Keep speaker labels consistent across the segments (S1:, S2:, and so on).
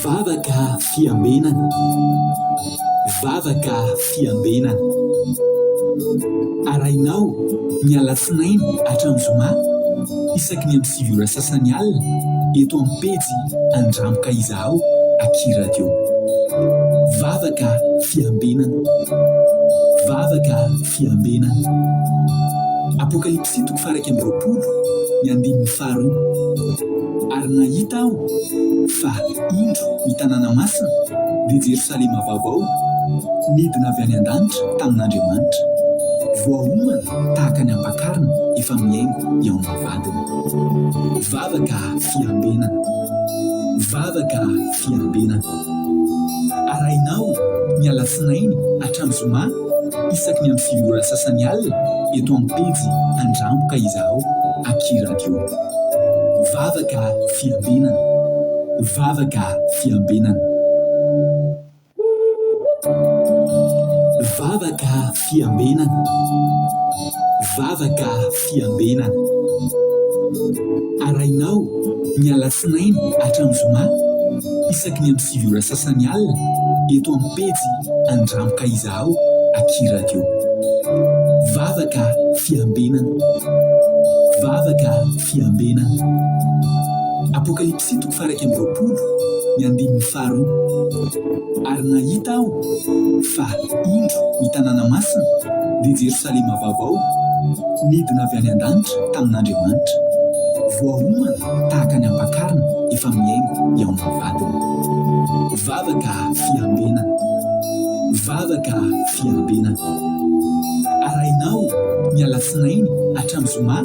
S1: Vavaka fiambenana. Vavaka fiambenana. Arahinao ny alatsinainy hatramin'ny zoma isaky ny amin'ny 9 ora sasany alina eto amin'ny pejy Andramoka Izahao Aky Radio. Vavaka fiambenana. Vavaka fiambenana. Apokalypsy toko faha 21 ny andininy faharoa. Ary nahita aho fa, indro, ny tanàna masina, dia Jerosalema vaovao, nidina avy any an-danitra tamin'Andriamanitra, voaomana tahaka ny ampakarina efa mihaingo eo amin'ny vadiny. Vavaka fiambenana. Vavaka fiambenana. Arahinao ny alatsinainy hatramin'ny zoma isaky ny amin'ny 9 ora sasany alina eto amin'ny pejy Andramboka Izahao Aky Radio. Vavaka fiambenana. Vavaka fiambenana. Vavaka fiambenana. Vavaka fiambenana. Arahinao ny alatsinainy hatramin'ny zoma isaky ny amin'ny 9 ora sasany alina eto amin'ny pejy Andramoka Izahao Aky Radio. Vavaka fiambenana. Vavaka fiambenana. Apokalypsy toko faha 21 ny andininy faharoa. Ary nahita aho fa, indro, ny tanàna masina, dia Jerosalema vaovao, nidina avy any an-danitra tamin'Andriamanitra, voaomana tahaka ny ampakarina efa mihaingo eo amin'ny vadiny. Vavaka fiambenana. Vavaka fiambenana. Arahinao ny alatsinainy hatramin'ny zoma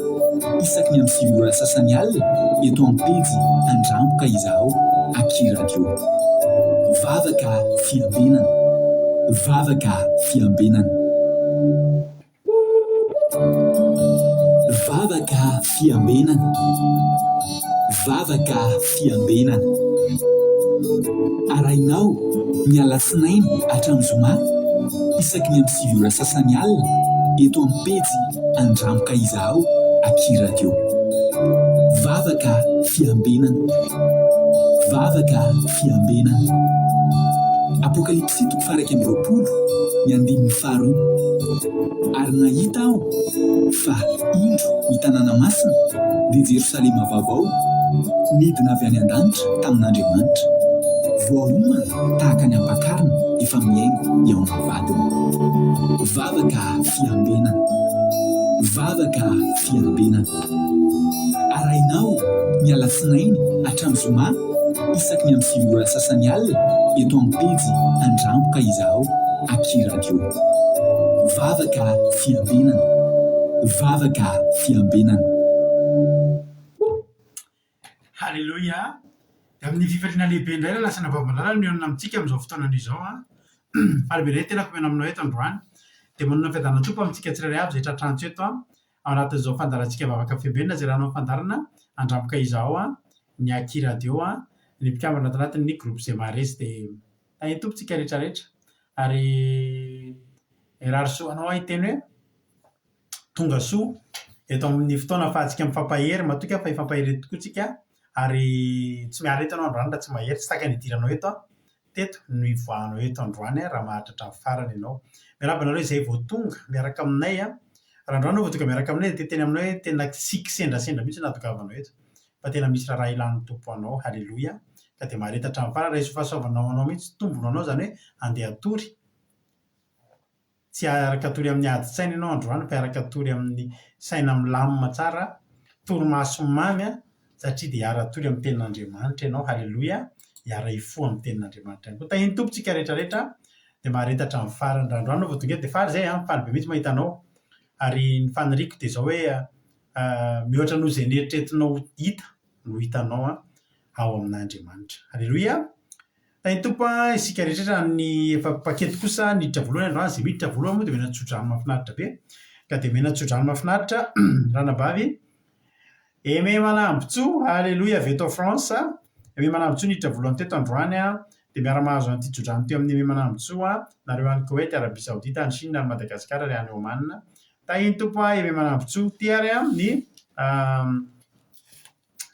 S1: isaky ny amin'ny 9 ora sasany alina eto amin'ny pejy Andramboka Izahao Aky Radio. Vavaka fiambenana. Vavaka fiambenana. Vavaka fiambenana. Vavaka fiambenana. Arahinao ny alatsinainy hatramin'ny zoma isaky ny amin'ny 9 ora sasany alina eto amin'ny pejy Andramoka Izahao Aky Radio. Vavaka fiambenana. Vavaka fiambenana. Apokalypsy toko faha 21 ny andininy faharoa. Ary nahita aho fa, indro, ny tanàna masina, dia Jerosalema vaovao, nidina avy any an-danitra tamin'Andriamanitra, voaomana tahaka ny ampakarina efa mihaingo eo amin'ny vadiny. Vavaka fiambenana. Vavaka fiambenana. Arahinao ny alatsinainy hatramin'ny zoma isaky ny amin'ny 9 ora sasany alina eto amin'ny pejy Andramboka Izahao Aky Radio. Vavaka fiambenana. Vavaka fiambenana.
S2: Haleloia! Dia amin'ny fifaliana lehibe indray raha lasa navaomalala no mihaona amintsika amin'izao fotoana izao an! Faly be indray ny tenako mihaona aminao eto androany. Dia manonona ny fiadanan'ny Tompo amintsika tsirairay avy izay tratrantso eto an! Ao anatin'izao fandaharantsika vavaka fiambenana izay raha anao fandaharana Andramboka Izahao an, ny Aky Radio an, ny mpikambana ato anatin'ny groupe Zemaresy dia tahin'ny Tompo tsika rehetra rehetra ary mirary soa anao aho hiteny hoe Tonga soa eto amin'ny fotoana ahafahantsika mifampahery, matoky aho fa hifampahery eto tokoa tsika ary tsy miala eto ianao androany raha tsy mahery, tsy tahaka ny hidiranao eto aho teto no hivoahanao eto androany raha maharitra hatramin'ny farany ianao. Miarahaba anareo izay vao tonga miaraka aminay an! Raha androany ianao vao tonga miaraka aminay dia te hiteny aminao hoe tena tsy kisendrasendra mihitsy no nahatongavanao eto fa tena misy raharaha ilan'ny Tompo anao, haleloia! Ka dia mahareta hatramin'ny farany, raiso fahasoavana ho anao mihitsy, tombony ho anao izany hoe handeha hatory. Tsy hiaraka hatory amin'ny adin-tsaina ianao androany fa hiaraka hatory amin'ny saina milamina tsara, torimaso mamy satria dia hiara-hatory amin'ny tenin'Andriamanitra ianao. Haleloia! Hiara-hifoha amin'ny tenin'Andriamanitra ihany koa. Tahian'ny Tompo tsika rehetra rehetra dia mahareta hatramin'ny farany. Raha androany ianao vao tonga eto dia faly izay an, faly be mihitsy mahita anao. Ary ny faniriako dia izao hoe mihoatra noho izay neritreretinao ho hita no hitanao ao amin'Andriamanitra. Haleloia! Tahin'ny Tompo a, isika rehetra rehetra ny efa paquet kosa niditra voalohany androany, izay miditra voalohany moa dia omena tsodrano mahafinaritra be, ka dia omena tsodrano mahafinaritra ranabavy Aimé Manambotsoa, Alléluia avy eto France, Aimé Manambotsoa niditra voalohany teto androany a, dia miara-mahazo an'ity tsodrano ity amin'i Aimé Manambotsoa, nareo any Koety, Arabie Saoudite, any Chine, any Madagascar ary any Oman. Tahin'ny Tompo a, Aimé Manambotsoa, ity ary a ny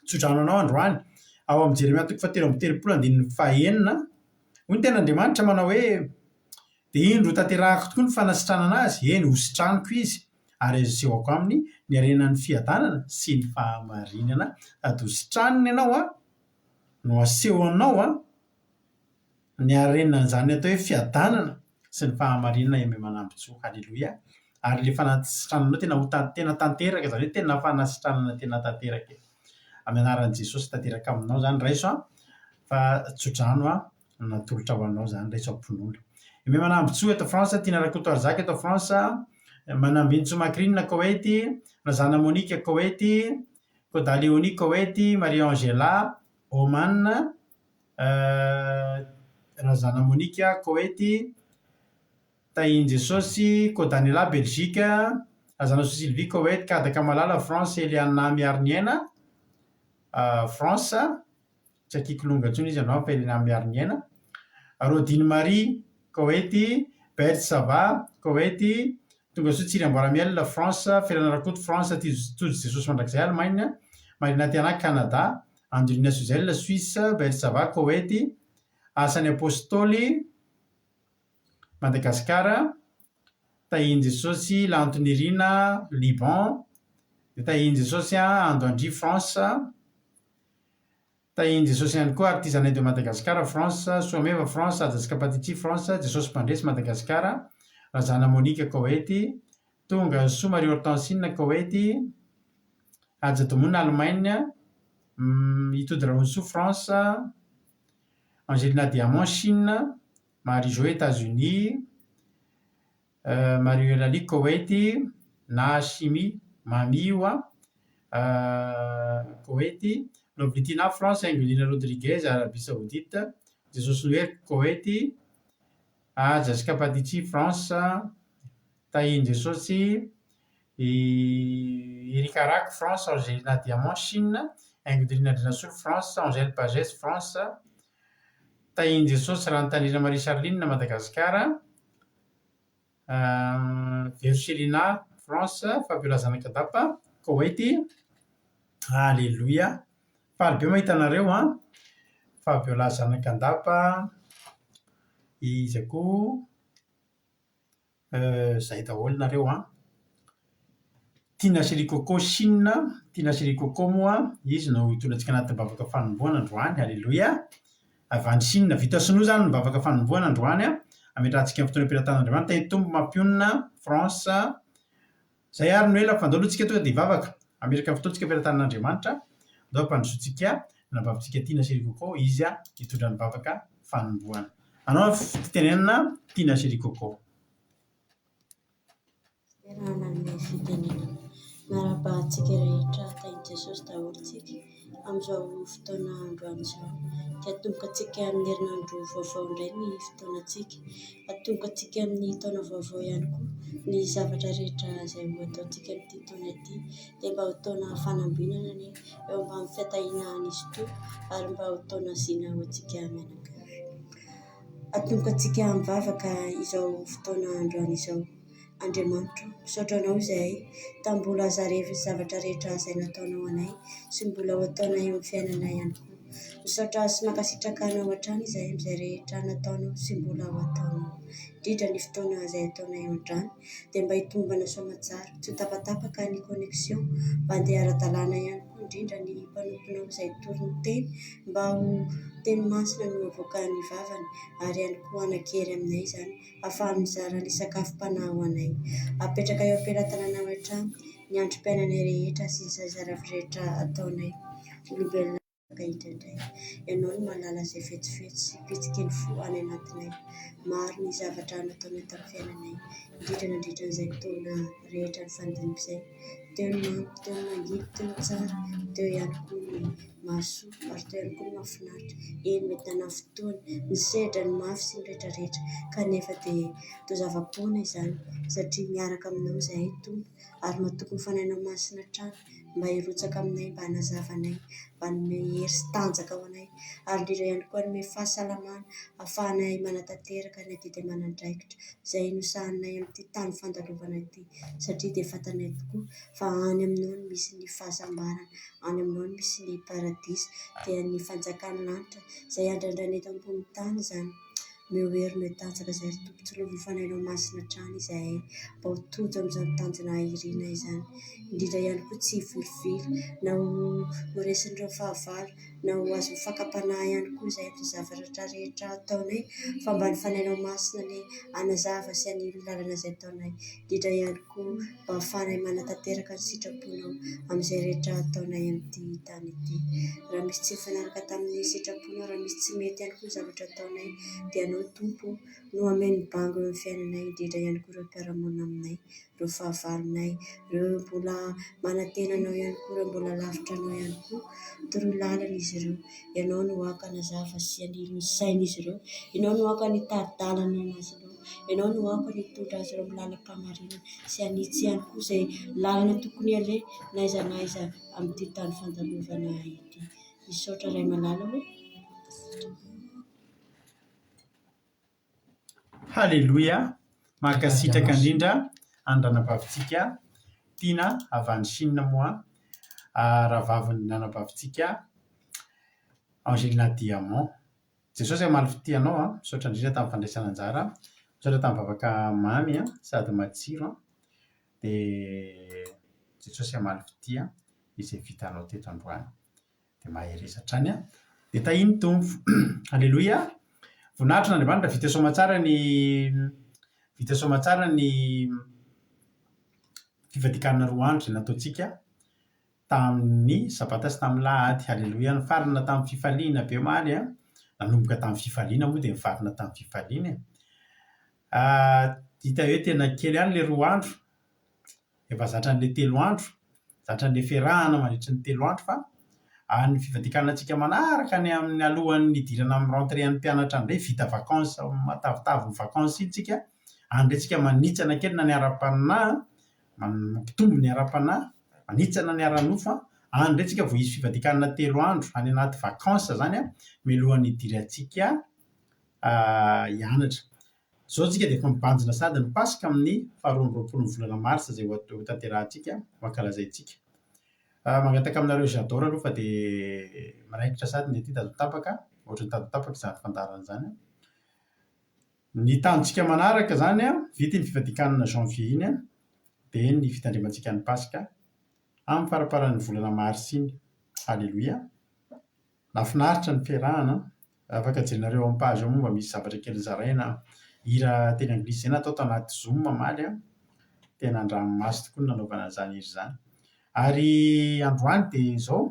S2: tsodrano anao androany. Ao amin'ny Jeremia toko fahatelo amby telopolo andininy fahenina, hoy ny tenin'Andriamanitra manao hoe, Dia indro hotanterahako tokoa ny fanasitranana azy, eny, hositraniko izy, ary asehoko aminy ny harenan'ny fiadanana sy ny fahamarinana. Sady hositranina ianao an, no aseho anao an, ny harenan'izany atao hoe fiadanana sy ny fahamarinana eo Manambintsoa. Haleloia! Ary ilay fanasitrananao tena ho tena tanteraka, izany hoe tena fanasitranana tena tanteraka e. Amin'ny anaran'i Jesosy tanteraka aminao izany, raiso an, fa tsodrano an. natolotra ho anao izany raiso am-pinoana. Aimé Manambintsoa eto France, Tiana Rakotoarizaka eto France, Manambintsoa Macrine Koweït, Razana Monica Koweït, Koda Léonie Koweït, Marie Angela Oman, Razana Monica Koweït, Tahian'i Jesosy, Kodanela Belgique, Razanasoa Sylvie Koweït, Kadaka Malala France, Eliana Miariniaina France. Tsy akia kilonga intsony izy anao fa Elena Miariniaina, Rodine Marie, Koety, Bert Sava, Koety, Tongasoa Tsiry Amboaramiel, France, Felana Rakoto, France, Tojo Jesosy Mandrakizay, Allemagne, Marina Tiana, Canada, Andrina Suzel, Suisse, Bert Sava, Koety, Asan'ny Apostoly, Madagasikara, Tahian'i Jesosy, Lanto Nirina, Liban, Tahian'i Jesosy, Ando Andria, France, Tahian'i Jesosy ihany koa Artisanat de Madagascar, France, Soameva, France, Haja Kapatiti, France, Jesosy Mpandresy, Madagasikara, Razana Monica, Koety, Tonga Soa Marie Hortensine, Koety, Haja Domona, Allemagne, Itody Rahonsoa, France, Angelina Diamant, Chine, Marie Jo, Etats-Unis, Marie Eulalie, Koety, Nahashimi, Mamy io an, Koety, Lovritina, France, Angelina Rodriguez, Arabie Saoudite, Jesosy Noely, Koety, Jessica Patici, France, Tahian'i Jesosy, Eric Arac, France, Angelina Diamant, Chine, Haingodrina Andrianasolo, France, Angèle Pagès, France, Tahian'i Jesosy, Rantanirina Marie Charline, Madagasikara, Vero Chelina, France, Fabiola Zanakadapa, Koweït. Aleloia! Faly be mahita anareo an! Fabiola Zanakandapa, iza koa? Zay daholo nareo an! Tiana Chérie Coco Chine, Tiana Chérie Coco moa izy no hitondra antsika anatin'ny vavaka fanombohana androany, Aleloia! Avy any Chine, vita sinoa izany ny vavaka fanombohana androany an, hametrahantsika ny fotoana am-pelatanan'Andriamanitra, Tahian'ny Tompo mampionona, France, Zay ary no ela fa ndao aloha tsika tonga dia hivavaka, hametraka ny fotoantsika am-pelatanan'Andriamanitra, ndao hampandrosoantsika ny anabavintsika Tiana Chérie Coco, izy hitondra ny vavaka fanombohana. Anao ny fitenenana Tiana Chérie Coco.
S3: Raha nanome fitenenana. Miarahaba antsika rehetra tahin'i Jesosy daholo tsika amin'izao fotoana androany izao. Dia atomboka antsika amin'ny herinandro vaovao indray ny fotoanantsika. Atomboka antsika amin'ny taona vaovao ihany koa ny zavatra rehetra izay ho ataontsika amin'ity taona ity. Dia mba ho taona fanambinana anie eo ambany fiatahiana an'Izy Tompo ary mba ho taona zina ho antsika mianakavy. Atomboka antsika mivavaka izao fotoana androany izao. Andriamanitra o, misaotra Anao izahay tamin'ny mbola zarevin'ny zavatra rehetra izay nataonao anay sy mbola ho ataonay eo amin'ny fiainanay ihany koa. Misaotra sy mankasitraka Anao hatrany izahay amin'izay rehetra nataonao sy mbola ho ataonao. Indrindra ny fotoana izay ataonay eo an-drano dia mba hitombana soamatsara, tsy ho tapatapaka ny connexion, mba handeha ara-dalàna ihany koa indrindra ny mpanomponao izay hitory ny teny mba ho teny masina no avoakan'ny vavany ary ihany koa hanan-kery aminay izany. Ahafahany mizara ny sakafom-panahy ho anay. Apetraka eo am-pelatananao hatrany ny androm-piainanay rehetra sy izay zavatra rehetra ataonay. Olombelona afaka indraindray. Ianao no mahalala izay fetsifetsy sy pitsiky ny fo any anatinay. Maro ny zavatra nataonay tamin'ny fiainanay, indrindra nandritra an'izay taona rehetra nifandimby izay. Teo ny mamy, teo ny mangidy, teo ny tsara, teo ihany koa ny mahasoa ary teo ihany koa ny mahafinaritra. Eny, mety nanafintohina, nisedra ny mafy sy ny rehetrarehetra kanefa dia toa zava-poana izany satria miaraka aminao izahay Tompo ary matoky ny Fanahinao Masina hatrany. mba hirotsaka aminay, mba hanazava anay, mba hanome hery sy tanjaka ho anay, ary indrindra ihany koa hanome fahasalamana ahafahanay manatanteraka ny adidy aman'andraikitra izay nosahaninay amin'ity tany fandalovana ity, satria dia fantanay tokoa fa any aminao no misy ny fahasambarana, any aminao no misy ny paradisa, dia ny fanjakan'ny lanitra izay andrandraina eto ambonin'ny tany izany. Omeo hery, omeo tanjaka izahay ry Tompo, tsilovy ny Fanahinao Masina hatrany izahay mba ho tojo amin'izany tanjona irinay izany, indrindra ihany koa tsy hivilivily na ho ho resin'ireo fahavalo na ho azon'ny fakam-panahy ihany koa izahay amin'ny zavatra rehetra ataonay fa mba ny Fanahinao Masina anie hanazava sy hanilo ny lalana izay ataonay, indrindra ihany koa mba hahafahanay manatanteraka ny sitraponao amin'izay rehetra ataonay amin'ity tany ity. Raha misy tsy nifanaraka tamin'ny sitraponao, raha misy tsy mety ihany koa ny zavatra ataonay, dia Ianao Tompo no hameno ny banga eo amin'ny fiainanay, indrindra ihany koa ireo mpiara-monina aminay, ireo fahavalonay, ireo mbola manantena Anao ihany koa, ireo mbola lavitra Anao ihany koa. Toroy lalana izy ireo. Ianao no haka hanazava sy hanilo ny sain'izy ireo. Ianao no haka hitari-dalana azy ireo. Ianao no haka hitondra azy ireo amin'ny lalam-pahamarinana sy hanitsy ihany koa izay lalana tokony haleha na aiza na aiza amin'ity tany fandalovana ity. Misaotra Ray malala ô.
S2: Haleloia! Mankasitraka indrindra an'i ranabavintsika Tiana avy any Chine moa, rahavavin'ny anabavintsika Angelina Diamant. Jesosy hamaly fitia anao an! Misaotra indrindra tamin'ny fandraisana anjara, misaotra tamin'ny vavaka mamy an, sady matsiro an, dia Jesosy hamaly fitia izay vitanao teto androany. Dia mahereza hatrany an! Dia tahian'ny Tompo. Aleloia! Voninahitry n'Andriamanitra, vita soamatsara ny vita soamatsara ny fivadikanana roa andro izay nataontsika tamin'ny sabata sy tamin'ny lahady. Aleloia! Nifarana tamin'ny fifaliana be omaly an! Nanomboka tamin'ny fifaliana moa dia nifarana tamin'ny fifaliana e! Hita hoe tena kely ihany ilay roa andro. Efa zatra an'ilay telo andro, zatra an'ilay fiarahana mandritry ny telo andro fa any fivadikanantsika manaraka any amin'ny alohan'ny hidirana amin'ny rentrée an'ny mpianatra indray vita vacances matavitavy ny vacances iny tsika, any indray tsika manitsana kely na ny ara-panahy, mampitombo ny ara-panahy, manitsana ny ara-nofo an, any indray tsika vao hisy fivadikanana telo andro any anaty vacances izany an, mialohan'ny hidirantsika hianatra. Izao isika dia efa mibanjina sahady ny Paska amin'ny faharoa amby roapolo ny volana marsa izay ho tanterahantsika, ho ankalazaintsika. Mangataka aminareo J'adore aloha fa dia miraikitra sahady ny aty tady ho tapaka, ohatran'ny tady ho tapaka izany fandaharana izany. Ny tanjontsika manaraka izany, vita iny fivadikanana janvier iny dia ny fitandremantsika ny Paska amin'ny faramparan'ny volana marsa iny. Aleloia! Nahafinaritra ny fiarahana. Afaka jerenareo ao amin'ny page ao moa mba misy zavatra kely zaraina. Hira teny anglisy izay natao tanaty zoom omaly an. Tena an-dranomaso tokoa ny nanaovana an'izany hira izany. Ary androany dia izao,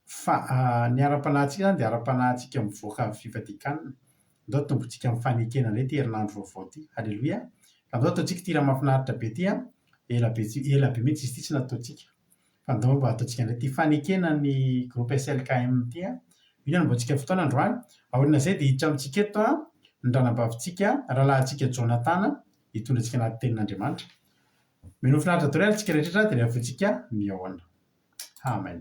S2: fa ny ara-panahintsika izany dia ara-panahintsika mivoaka avy fifadian-kanina. Andao atombotsika amin'ny fanekena indray ity herinandro vaovao ity. Aleloia. Andao ataontsika ity hira mahafinaritra be ity an. Ela be tsy ela be mihitsy izy ity tsy nataontsika. Fa andao mba ataontsika indray ity fanekena ny groupe SLKM ity an. Io no anombohantsika fotoana androany. Aorian'izay dia hiditra amintsika eto an, ny ranabavintsika, rahalahintsika Jonathan, hitondra antsika anaty tenin'Andriamanitra. Mino ho finaritra daholo ary isika rehetra dia rehefa avy eo tsika mihaona. Amen.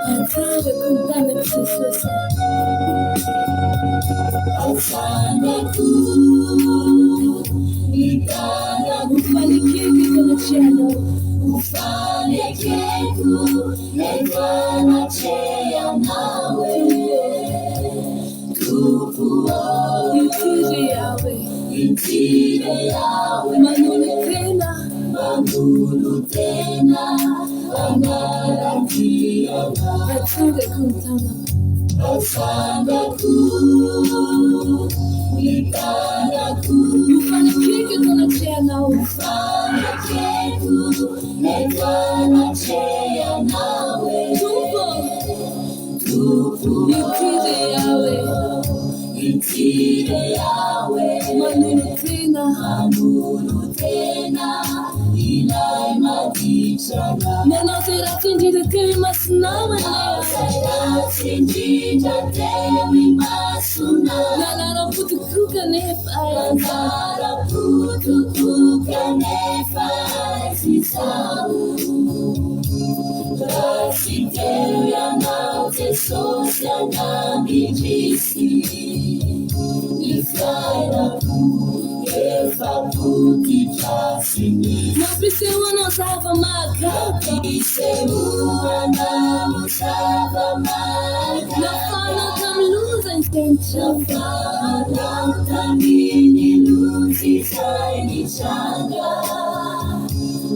S4: Atsangako ny tanako Jesosy Atsangako ny tanako Ho fanekeko eto anatrehanao Ho fanekeko eto anatrehanao e Tompo ô Ity re aho e Ity re aho e Manolo-tena Manolo-tena Hanara-dia Anao Atsangako ny tanako Atsangako ny tanako Ho fanekeko eto anatrehanao Ho fanekeko eto anatrehanao e Tompo ô. Ity re aho e. Manolo-tena. Manolo-tena ilay maditra anao. Nanao izay ratsy indrindra teo imasonao anie. Nanao izay ratsy indrindra teo imasonao. Nanaram-po tokoa kanefa aiza. Nanaram-po tokoa kanefa aiza izaho. Raha tsy teo ianao Jesosy angamba indrisy ny fiainako efa potika tsy misy. Nampisehoanao zava-mahagaga. Nampisehoanao zava-mahagaga. Nafahanao tamin'ny loza izay nitranga. Nafahanao tamin'ny loza izay nitranga.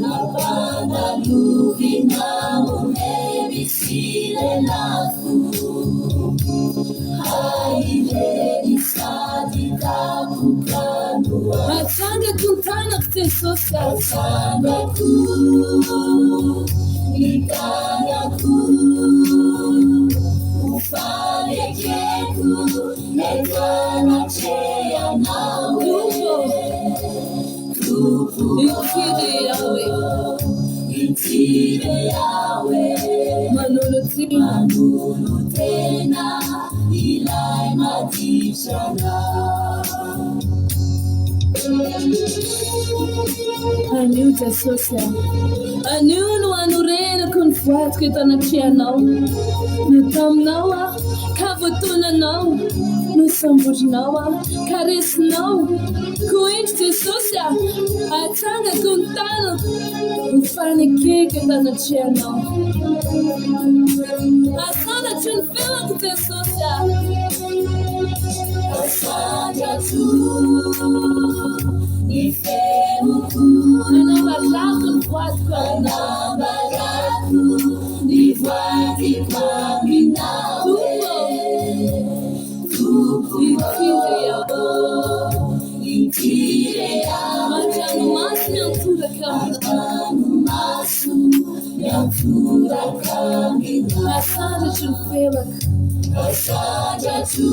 S4: Nampandalovinao memy sy lelafo Hay ireny sady tampoka no Atsangako ny tanako Jesosy a Atsangako ny tanako Ho fanekeko eto anatrehanao Tompo Manolo-tena ilay maditra anao. Anio Jesosy a, anio no hanorenako ny voadiko eto anatrehanao. Nataminao aho ka voatonanao, nosamborinao aho ka resinao. Koa indro Jesosy a, atsangako ny tanako ho fanekeko eto anatrehanao. Asandratro ny feoko Jesosy a. Asandratro ny feoko. Anambarako ny voadiko Anambarako ny voadiko aminao. Tompo Tompo An-dranomaso miantoraka aminao. Asandratro ny feoko. Asandratro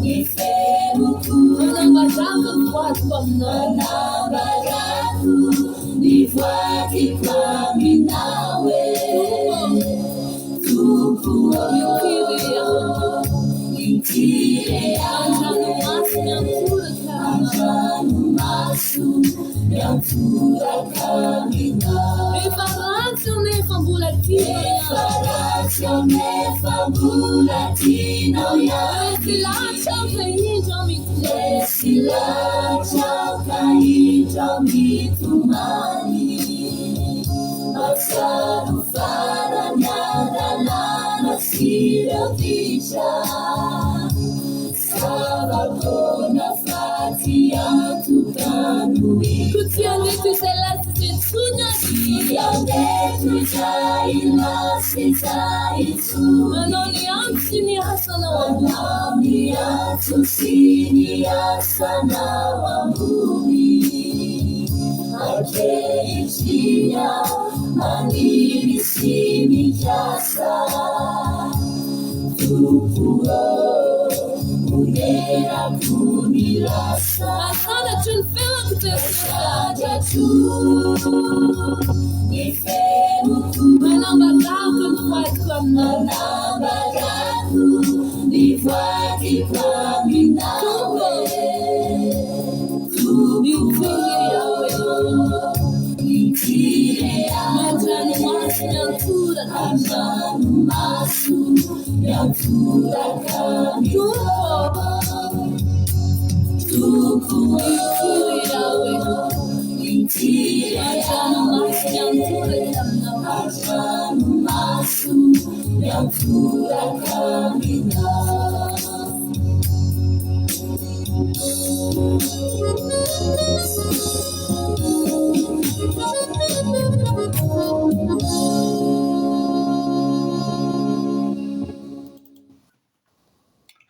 S4: ny feoko. Anambarako ny voadiko aminao. Anambarako ny voadiko aminao e. Tompo ô, ity re aho e, an-dranomaso miantoraka aminao. Efa ratsy aho nefa mbola tianao ihany. Efa ratsy aho nefa mbola tianao ihany. Resy lahatra aho ka indro aho mitomany. Resy lahatra aho ka indro aho mitomany. Mahatsiaro farany adalana sy ireo ditra Zava-poana fa tsy antoka no hita Koa tsy handeto izay lasa izay intsony aho Tsy handeto izay lasa izay intsony Manao ny antso sy ny asanao ambony Manao ny antso sy ny asanao ambony Ankehitriny aho maniry sy mikasa, Tompo ô, honerako ny lasa. Asandatro ny feoko Jesosy. Asandatro ny feoko. Anambarako ny voadiko aminao. Anambarako ny voadiko aminao. Tompo ô.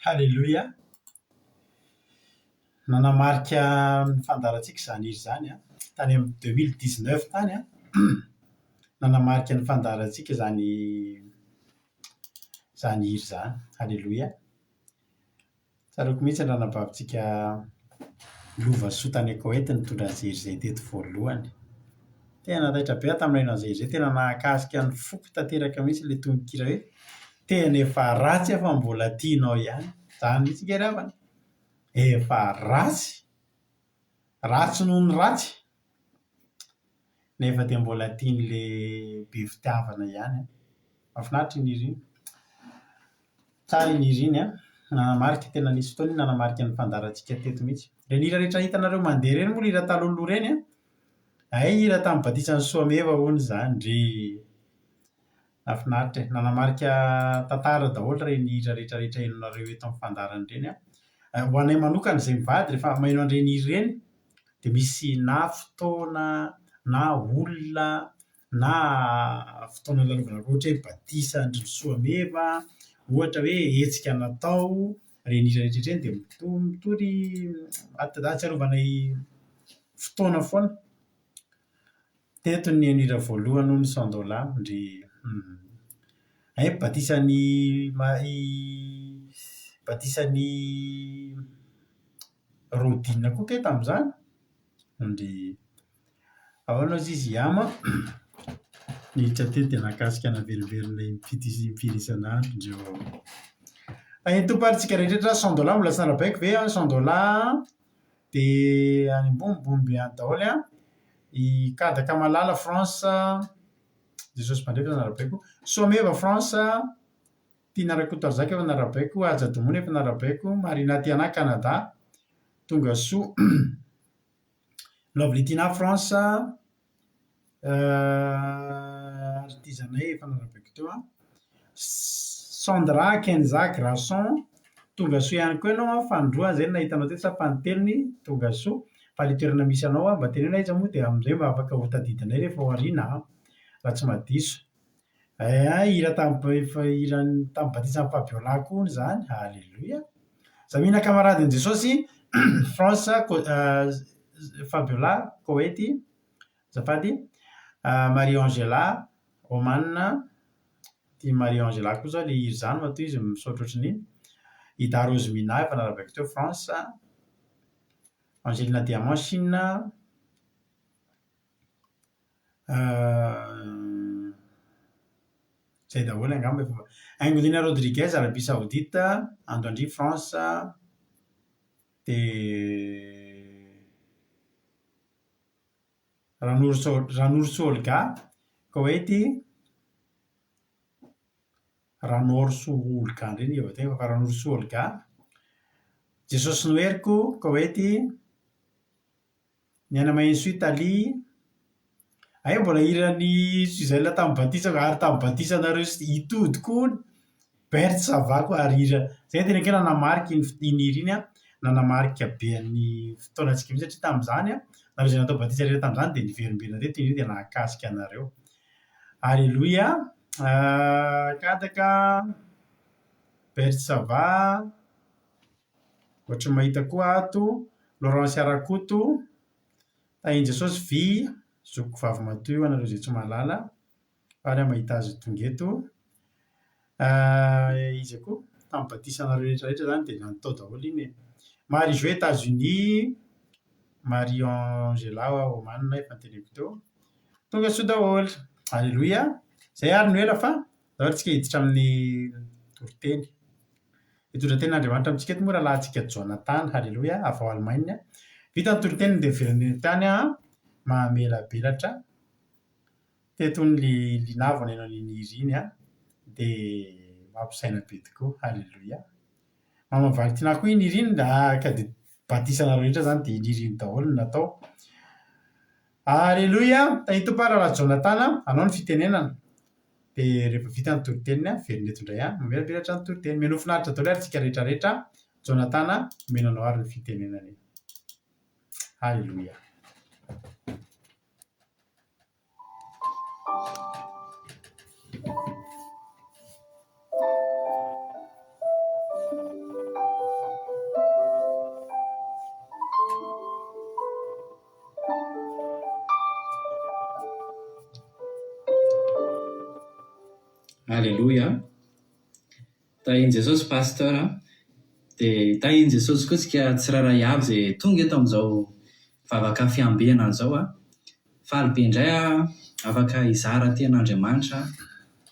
S2: Haleloia! Nanamarika ny fandaharantsika izany hira izany an, tany amin'ny deux mille dix neuf tany an, nanamarika ny fandaharantsika izany izany hira izany. Haleloia! Tsaroako mihitsy ny ranabavintsika Lovasoa tany Koety nitondra an'izay hira izay teto voalohany. Tena taitra be aho tamin'ny naheno an'izay hira izay, tena nahakasika ny foko tanteraka mihitsy ilay tononkira hoe tena efa ratsy aho fa mbola tianao ihany. Izany mihitsy ange ry havana e! Efa ratsy, ratsy noho ny ratsy, nefa dia mbola tian'ilay be fitiavana ihany an. Mahafinaritra iny hira iny. Tsara iny hira iny an! Nanamarika, tena nisy fotoana iny nanamarika ny fandaharantsika teto mihitsy. Ireny hira rehetra hitanareo mandeha ireny moa hira talohaloha ireny an! Hay hira tamin'ny batisan'i Soameva hono izany ry! Nahafinaritra e! Nanamarika tantara daholo ireny hira rehetra rehetra henonareo eto amin'ny fandaharana ireny an! Ho anay manokana izay mivady rehefa maheno an'ireny hira ireny dia misy na fotoana na olona na fotoana nilalaovana ohatra hoe batisa an-dry Soameva, ohatra hoe hetsika natao, ireny hira rehetra ireny dia mitory ahatsiarovanay fotoana foana. Teto ny hira voalohany hono Sandola ndry hay batisan'i batisan'i Rodina koa kay tamin'izany? Ndry ahoana hozy izy Yama? Niditra teto dia nahakasika naverimberina impiry impiry isan'andro ndreo. Eny tompoko ary tsika rehetra Sandola mbola tsy narabaiko ve an Sandola dia any ambonimbony be any daholo an, i Kadaka Malala France, Jesosy Mpandray efa narabaiko, Soameva France, Tiana Rakotoarzaka efa narabaiko, Haja Domona efa narabaiko, Marina Tiana Canada, Tonga Soa, Lovely Tina France, Ary ity zanay efa narabaiko teo an. Sandra, Kenza, Grasson, tonga soa ihany koa ianao an, fanindroany izay no nahita anao teto sa fanintelony, tonga soa. Fa ilay toerana misy anao an, mba teneno aiza moa dia amin'izay mba afaka ho tadidinay rehefa ao aoriana an, raha tsy mahadiso. Hay hira tamin'ny tamin'ny batisan'i Fabiola koa hono izany, aleloia. Zamina kamaradin'i Jesosy, France, Fabiola, Koety. Azafady. Marie Angela, Oman, ity Marie Angela koa zao le hira izany matoa izy misaotra ohatran'iny. Ida Rose Mina efa narabaiko teo France. Angelina Diamant Chine. Zay daholo angamba efa. Haingonina Rodriguez Arabie Saoudite, Ando Andria France, dia. Ranorosoa Olga, Koety, Ranorosoa Olga indray ny hevitra fa Ranorosoa Olga, Jesosy no heriko, Koety, Ny aina Mahensoa Italie, hay mbola hiran'i Suzelle tamin'ny batisa ary tamin'ny batisanareo sy i Tody koa hono. Berthe ça va koa ary hira zay tena kely nanamarika iny iny hira iny an, nanamarika be an'ny fotoanantsika mihitsy satria tamin'izany an, nareo izay natao batisa rehetra tamin'izany dia niverimberina teto iny hira iny dia nahakasika anareo. Aleloia, Kadaka, Berthe ça va, ohatry ny mahita koa ato, Laurence Rakoto, Tahin'i Jesosy vy, zokiko vavimatoa io anareo izay tsy mahalala. Faly aho mahita azy tonga eto. Iza koa? Tamin'ny batisanareo rehetra rehetra izany dia lany tao daholo iny e. Marie Jo Etats Unis, Marie Angela Oman efa noteneniko teo. Tonga soa daholo. Aleloia. Izay ary no ela fa ndao ary tsika hiditra amin'ny toriteny. Hitondra tenin'Andriamanitra amintsika eto moa rahalahintsika Jonathan, haleloia, avy ao Allemagne. Vita ny toriteniny dia miverina eto ihany aho mamelabelatra. Teto hono le Lina vao naheno an'iny hira iny an, dia mampisaina be tokoa. Haleloia. Mama Valentina koa iny hira iny ka dia batisanareo rehetra izany dia iny hira iny daholo no natao. Haleloia. Tahin'ny Tompo ary Rahalahy Jonathan a, anao ny fitenenana. Dia rehefa vita ny toriteniny an, miverina eto indray an, mamelabelatra ny toriteny. Mino finaritra daholo ary tsika rehetra rehetra. Jonathan a, omena anao ary ny fitenenana e. Haleloia.
S5: Aleloia! Tahin'i Jesosy Pasteur a! Dia tahin'i Jesosy koa tsika tsirairay avy izay tonga eto amin'izao vavaka fiambenana izao a. Faly be indray aho afaka hizara tenin'Andriamanitra,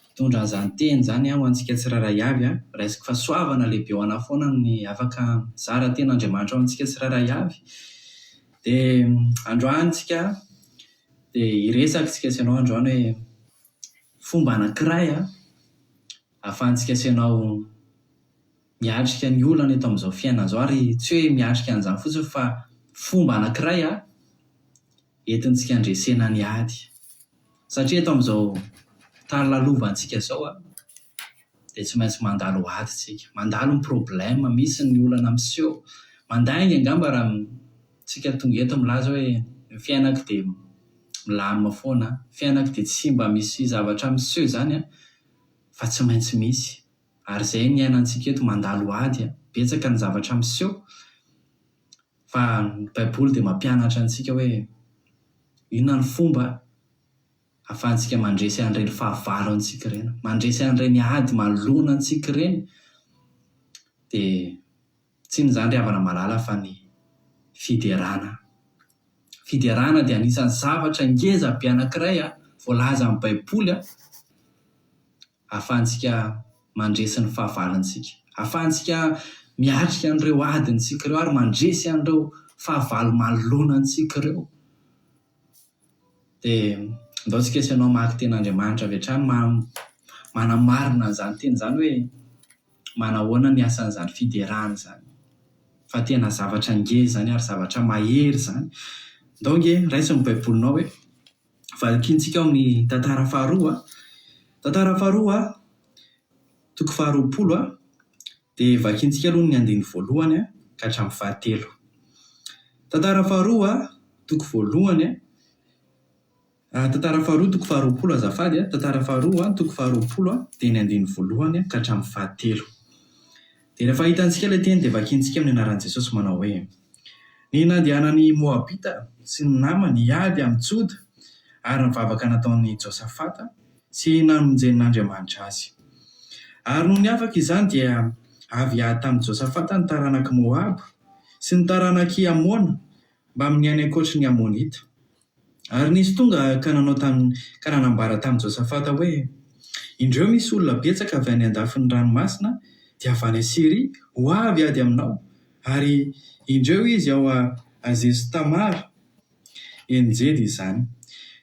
S5: hitondra an'izany teny izany ho antsika tsirairay avy a. Raisiko fahasoavana lehibe ho anà foana ny afaka mizara tenin'Andriamanitra ho antsika tsirairay avy. Dia androany tsika dia hiresaka isika sy ianao androany hoe fomba anankiray ahafahantsika sy ianao miatrika ny olana eto amin'izao fiainana izao ary tsy hoe miatrika an'izany fotsiny fa fomba anankiray entintsika handresena ny ady. Satria eto amin'izao tany lalovantsika izao dia tsy maintsy mandalo ady isika, mandalo ny problème, misy ny olana miseho, mandainga angamba raha tsika tonga eto milaza hoe ny fiainako dia milamina foana, ny fiainako dia tsy mba misy zavatra miseho izany fa tsy maintsy misy. Ary izay ny iainantsika eto, mandalo ady, betsaka ny zavatra miseho, fa ny baiboly dia mampianatra antsika hoe inona ny fomba ahafahantsika mandresy an'ireny fahavalo antsika ireny, mandresy an'ireny ady manoloana antsika ireny, dia tsy inona izany ry havana malala fa ny fiderana. Fiderana dia anisan'ny zavatra ngeza be anankiray voalaza amin'ny baiboly, ahafahantsika mandresy ny fahavalontsika, ahafahantsika miatrika an'ireo adintsika ireo ary mandresy an'ireo fahavalo manoloana antsika ireo. Dia ndao tsika sy ianao hamaky tenin'Andriamanitra avy hatrany manamarina an'izany teny izany hoe manahoana ny asan'izany fiderana izany. Fa tena zavatra ngeza izany ary zavatra mahery izany. Ndao ange raiso ny baibolinao hoe. Vakintsika ao amin'ny Tantara faharoa, Tantara faharoa, toko faharoapolo, dia vakintsika aloha ny andininy voalohany ka hatramin'ny fahatelo. Tantara faharoa, toko voalohany, Tantara faharoa, toko faharoapolo azafady, Tantara faharoa, toko faharoapolo, dia ny andininy voalohany ka hatramin'ny fahatelo. Dia rehefa hitantsika ilay teny dia vakintsika amin'ny anaran'i Jesosy manao hoe. Ny nandehanan'ny Moabita sy ny namany hiady amin'i Joda, ary ny vavaka nataon'i Josafata sy namonjen'Andriamanitra azy. Ary nony afaka izany dia avy hiady tamin'i Josafata ny taranak'i Moaba sy ny taranak'i Amona mbamin'ny any ankoatry ny Amonita. Ary nisy tonga ka nanao tamin, ka nanambara tamin'i Josafata hoe, Indreo misy olona betsaka avy any an-dafin'ny ranomasina, dia avy any Asyria, ho avy hiady aminao, ary indreo izy ao Hazeso-tamara, En-jedy izany.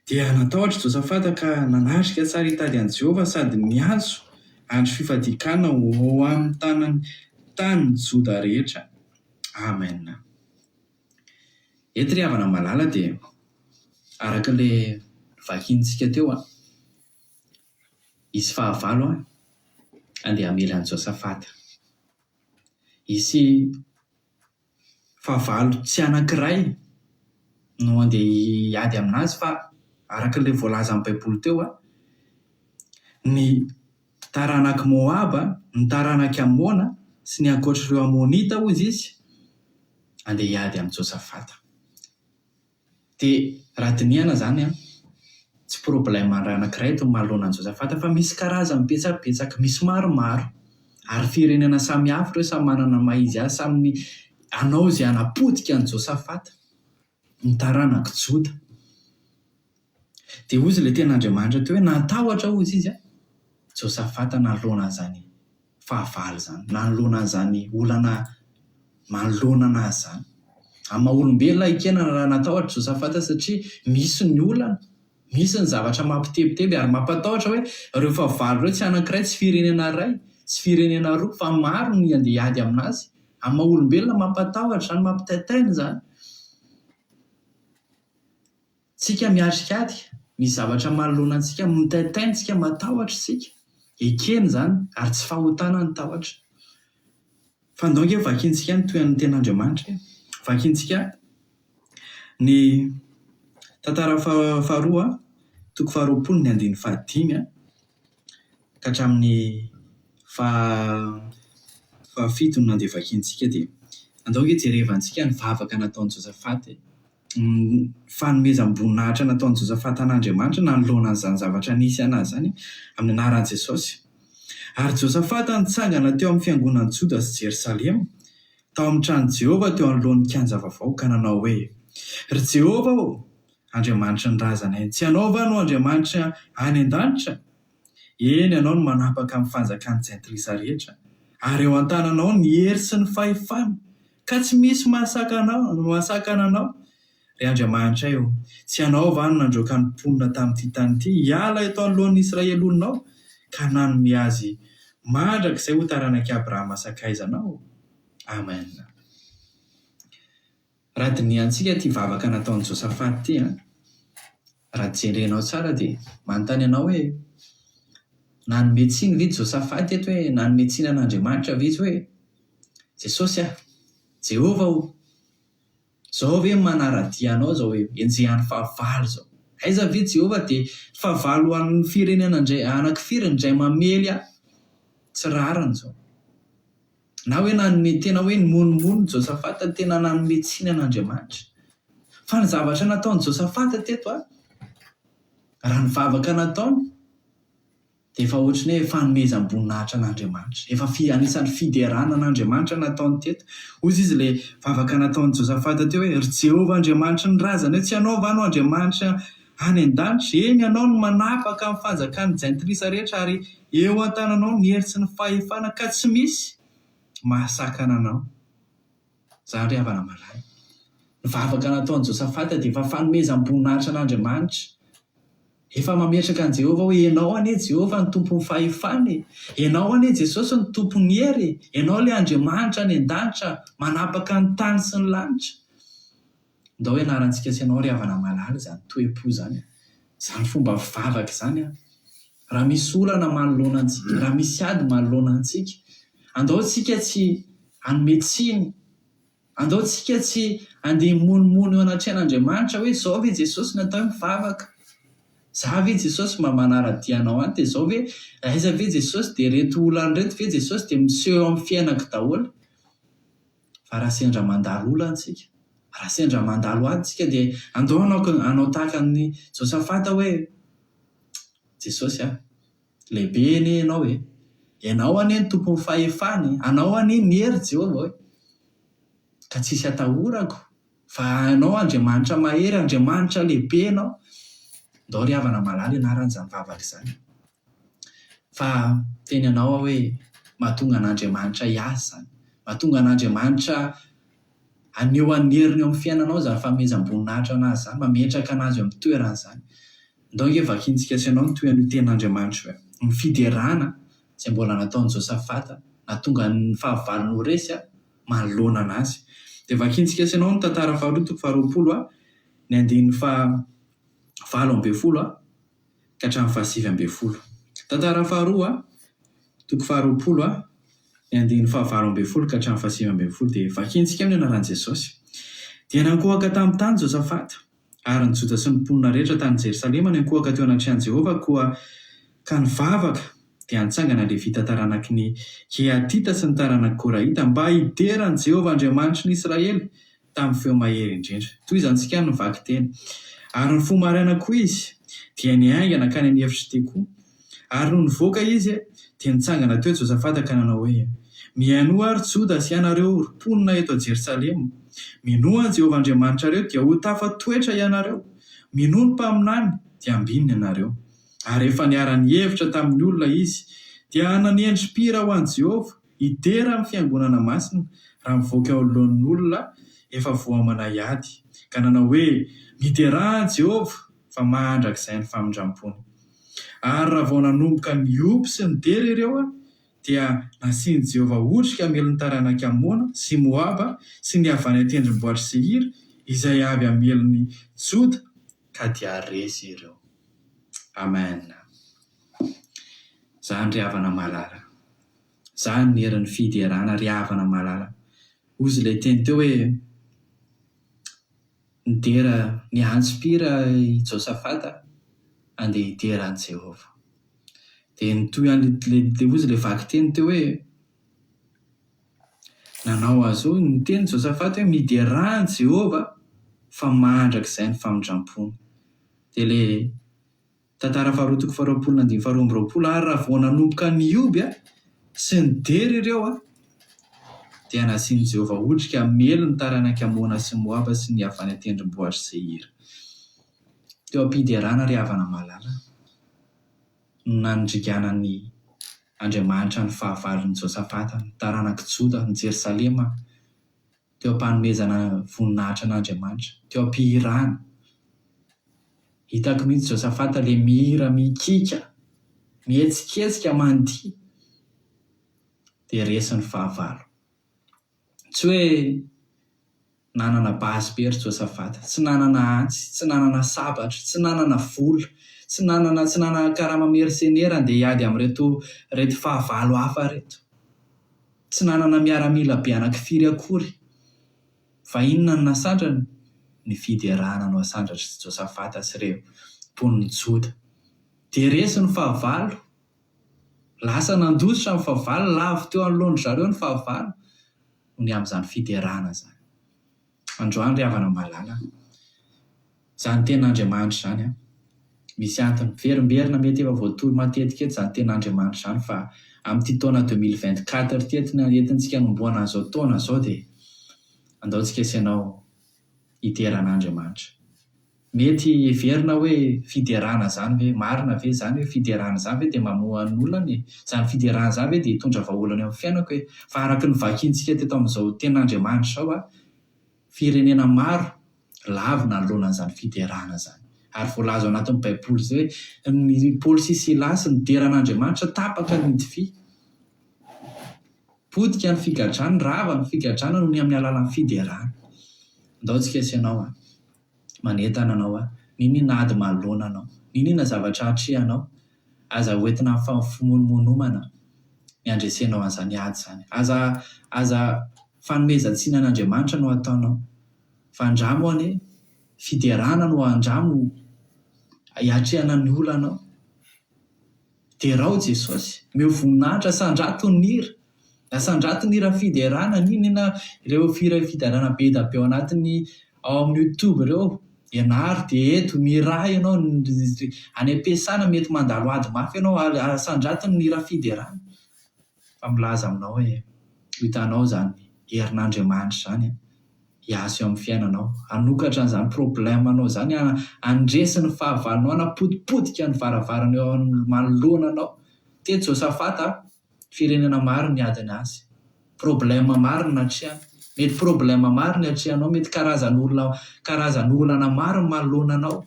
S5: Dia natahotra Josafata ka nanatrika tsara hitady an'i Jehovah sady niantso andro fifadian-kanina ho amin'ny tanan'ny tanin'i Joda rehetra. Amena. Eto ry havana malala dia araka ilay novakiantsika teo an, hisy fahavalo an, handeha hamely an'i Josafata. Hisy fahavalo tsy anankiray no handeha hiady aminazy fa araka ilay voalazan'ny baiboly teo an, ny taranak'i Moaba, ny taranak'i Amona sy ny ankoatr'ireo Amonita hozy izy, andeha hiady amin'i Josafata. Dia raha dinihana izany an, tsy problème anankiray eto ny manoloana an'i Josafata fa misy karazany betsabetsaka, misy maromaro. Ary firenena samihafa ireo, samy manana ny maha izy azy, samy hanao izay hanapotika an'i Josafata, ny taranak'i Joda. Dia hozy ilay tenin'Andriamanitra teo hoe natahotra hozy izy an, Josafata nanoloana an'izany fahavalo izany, nanoloana an'izany olana manoloana anazy izany. Amin'ny maha olombelona ekena raha natahotra Josafata satria misy ny olana, misy ny zavatra mampitebiteby ary mampatahotra hoe ireo fahavalo ireo tsy anankiray, tsy firenena iray, tsy firenena roa fa maro ny handeha hiady aminazy. Amin'ny maha olombelona mampatahotra izany, mampitaintaina izany. Tsika miatrika ady, misy zavatra manoloana antsika, mitaintaina isika, matahotra isika. Ekena izany ary tsy fahotana ny tahotra. Fa ndao ange vakintsika ny tohin'ny tenin'Andriamanitra e. Vakintsika ny tantara faharoa, toko faharoapolo ny andininy fahadimy ka hatramin'ny fahafito no andeha vakintsika dia andao ange jerevantsika ny vavaka nataon'i Josafata e. Ny fanomezam-boninahitra nataon'i Josafata an'Andriamanitra nanoloana an'izany zavatra nisy an'azy izany, amin'ny anaran'i Jesosy. Ary Josafata nitsangana teo amin'ny fiangonan'i Joda sy Jerosalema. Tao amin'ny tranon'i Jehovah teo anoloan'ny kianja vaovao, ka nanao hoe, Ry Jehovah ô, Andriamanitry ny razanay, tsy Ianao va no Andriamanitra any an-danitra? Eny, Ianao no manapaka amin'ny fanjakan'ny jentilisa rehetra, ary eo an-tananao ny hery sy ny fahefana, ka tsy misy mahasakana anao. Ry Andriamanitray ô, tsy Ianao va no nandroaka ny mponina tamin'ity tany ity hiala eto anoloan'ny Israely olonao, ka nanome azy mandrakizay ho taranak'i Abrahama sakaizanao? Amen. Raha dinihantsika ity vavaka nataon'i Josafata ity an, raha jerenao tsara dia manontany anao hoe, nanome tsiny ve Josafata eto hoe, nanome tsiny an'Andriamanitra ve izy hoe, Jesosy ah, Jehovah ô, Zao ve manaradia anao zao enjehan'ny fahavalo zao. Aiza ve Jehovah dia fahavalo ho an'ny firenena indray anaky firy indray mamely ahy. Tsy rariny zao. Na hoe nanome tena hoe nimonomono Josafata tena nanome tsiny an'Andriamanitra. Fa ny zavatra nataon'i Josafata teto a, raha ny vavaka nataony, Dia efa ohatry ny hoe fanomezam-boninahitra an'Andriamanitra. Efa fi, anisan'ny fiderana an'Andriamanitra nataony teto. Hoy izy ilay vavaka nataon'i Josafata teo hoe, Ry Jehovah Andriamanitry ny razana, tsy Ianao va no Andriamanitra any an-danitra? Eny, Ianao no manapaka ny fanjakan'ny jentilisa rehetra, ary eo an-tananao ny hery sy ny fahefana, ka tsy misy mahasakana Anao. Izany ry havana malala. Ny vavaka nataon'i Josafata dia efa fanomezam-boninahitra an'Andriamanitra. Efa mametraka an'i Jehovah hoe, Ianao anie Jehovah no tompon'ny fahefana e! Ianao anie Jesosy no tompon'ny hery e! Ianao ilay Andriamanitra any an-danitra manapaka ny tany sy ny lanitra. Ndao hianarantsika sy ianao ry havana malala izany toe-po izany, izany fomba fivavaka izany. Raha misy olana manoloana antsika, raha misy ady manoloana antsika, andao tsika tsy hanome tsiny, andao tsika tsy handeha himonomono eo anatrehan'Andriamanitra hoe izao ve Jesosy no atao hoe mivavaka? Za ve Jesosy mba manara-dia anao any dia izao ve, aiza ve Jesosy dia ireto olana ireto ve Jesosy dia miseho eo amin'ny fiainako daholo? Fa raha sendra mandalo olana tsika, raha sendra mandalo ady tsika dia andao hanao hanao tahaka an'i Josafata hoe, Jesosy a, lehibe anie Ianao e! Ianao anie no tompon'ny fahefana e! Anao anie ny hery Jehovah e! Ka tsisy atahorako fa Ianao Andriamanitra mahery, Andriamanitra lehibe Ianao. Ndao ry havana malala ianarana izany vavaka izany. Fa miteny anao aho hoe mahatonga an'Andriamanitra hiasa izany. Mahatonga an'Andriamanitra haneho an'ny heriny eo amin'ny fiainanao izany fanomezam-boninahitra an'Azy izany, mametraka an'Azy eo amin'ny toerany izany. Ndao ange vakintsika sy ianao ny tohin'io tenin'Andriamanitra io e. Ny fiderana izay mbola nataon'i Josafata, nahatonga ny fahavalony ho resy manoloana an'azy. Dia vakintsika sy ianao ny tantara faharoa toko faharoapolo a, ny andininy faha 18 a. ka hatramin'ny faha-19. Tantara faharoa, toko faharoapolo, ny andininy faha-18 ka hatramin'ny faha-19 dia vakintsika amin'ny anaran'i Jesosy. Dia nankohaka tamin'ny tany Josafata, ary ny Joda sy ny mponina rehetra tany Jerosalema niankohoka teo anatrehan'i Jehovah, koa ka nivavaka, dia nitsangana Levita taranaky ny Kehatita sy ny taranak'i Korahita mba hidera an'i Jehovah Andriamanitry ny Israely, tamin'ny feo mahery indrindra. Tohizantsika ny vakiteny. Ary nifoha maraina koa izy, dia niainga nankany amin'ny efitr'i Tekoa. Ary nony nivoaka izy, dia nitsangana teo Josafata ka nanao hoe, Mihainoa, ry Joda sy ianareo, ry mponina eto Jerosalema! Minoa an'i Jehovah Andriamanitrareo, dia ho tafatoetra ianareo. Minoa ny mpaminany, dia hambinina ianareo. Ary rehefa niara-nihevitra tamin'ny olona izy, dia nanendry mpihira ho an'i Jehovah, Hidera amin'ny fiangonana masina raha mivoaka eo anoloan'ny olona efa voaomana hiady, ka nanao hoe, Miderà an'i Jehovah, fa mandrakizay ny famindram-pony. Ary raha vao nanomboka nihoby sy nidera ireo, dia nasian'i Jehovah otrika hamely ny taranak'i Amona sy Moaba sy ny avy any an-tendrombohitr'i Seira, izay avy hamely ny Joda, ka dia resy ireo. Amen. Zany ry havana malala. Zany ny herin'ny fiderana ry havana malala. Hozy ilay teny teo hoe nidera niantso mpihira i Josafata handeha hidera an'i Jehovah. Dia nitohy an'ilay hozy ilay vakiteny teo hoe nanao azy io niteny Josafata hoe miderà an'i Jehovah fa mandrakizay ny famindram-pony. Dia ilay Tantara faharoa toko faharoapolo andininy faharoa amby roapolo Ary raha vao nanomboka nihoby sy nidera ireo, Dia nasian'i Jehovah otrika hamely ny taranak'i Amona sy Moaba sy ny avy any an-tendrombohitr'i Seira. Teo am-piderana ry havana malala no nandringanan'i Andriamanitra ny fahavalon'i Josafata, ny taranak'i Joda, ny Jerosalema, teo am-panomezana voninahitra an'Andriamanitra, teo am-pihirana. Hitako mihitsy Josafata ilay mihira mikiaka, mihetsiketsika, mandihy, dia resy ny fahavalo. Tsy hoe nanana basy be ry Josafata, tsy nanana antsy, tsy nanana sabatra, tsy nanana vola, tsy nanana tsy nanana karama mersenera andeha hiady amin'ireto ireto fahavalo hafa ireto. Tsy nanana miaramila be anankifiry akory. Fa inona no nasandrany? Ny fiderana no asandratr'i Josafata sy ireo mponin'i Joda. Dia resy ny fahavalo. Lasa nandositra ny fahavalo, lavo teo anoloan-dry zareo ny fahavalo noho ny amin'izany fiderana izany. Androany ry havana malala, izany tenin'Andriamanitra izany an, misy antony. Miverimberina mety efa voatory matetika eto izany tenin'Andriamanitra izany fa amin'ity taona 2024 ity entina entintsika hanombohana an'izao taona izao dia andao tsika sy ianao hidera an'Andriamanitra. Mety heverina hoe fiderana izany ve? Marina ve izany hoe fiderana izany ve dia mamoha ny olana e? Izany fiderana izany ve dia hitondra vahaolana eo amin'ny fiainako e? Fa araka ny vakintsika teto amin'izao tenin'Andriamanitra izao a, firenena maro lavo nanoloana an'izany fiderana izany. Ary voalaza ao anatin'ny Baiboly izay hoe ny Paoly sy Silasy nidera an'Andriamanitra tapaka ny hidify. Potika ny figadrana, rava ny figadrana noho ny amin'ny alalan'ny fiderana. Andao tsika sy ianao a. Manentana anao aho. N'inon'inona ady manoloana anao. N'inon'inona zavatra atrehanao. Aza hoentina amin'ny fimonomonomana ny handresenao an'izany ady izany. Aza aza fanomezan-tsiny an'Andriamanitra no ataonao. Fa andramo anie, fiderana no andramo hiatrehana ny olanao. Derao Jesosy, omeo voninahitra, asandrato ny hira, asandrato ny hira fiderana, n'inona ireo hira fiderana be da be ao anatin'ny ao amin'ny youtube ireo, ianaro dia eto, mihirà ianao, any am-piasana mety mandalo ady mafy ianao ary asandrato ny hira fiderana, fa milaza aminao hoe ho hitanao izany herin'Andriamanitra izany an. hiasa eo amin'ny fiainanao, hanokatra an'izany problème-nao izany, handresy ny fahavalonao, hanapotipotika ny varavarana eo manoloana anao. Teto Josafata, firenena maro niadiny azy. Problème maro no natrehany. Mety problème maro ny atrehanao, mety karazan'olona, karazan'olana maro ny manoloana anao,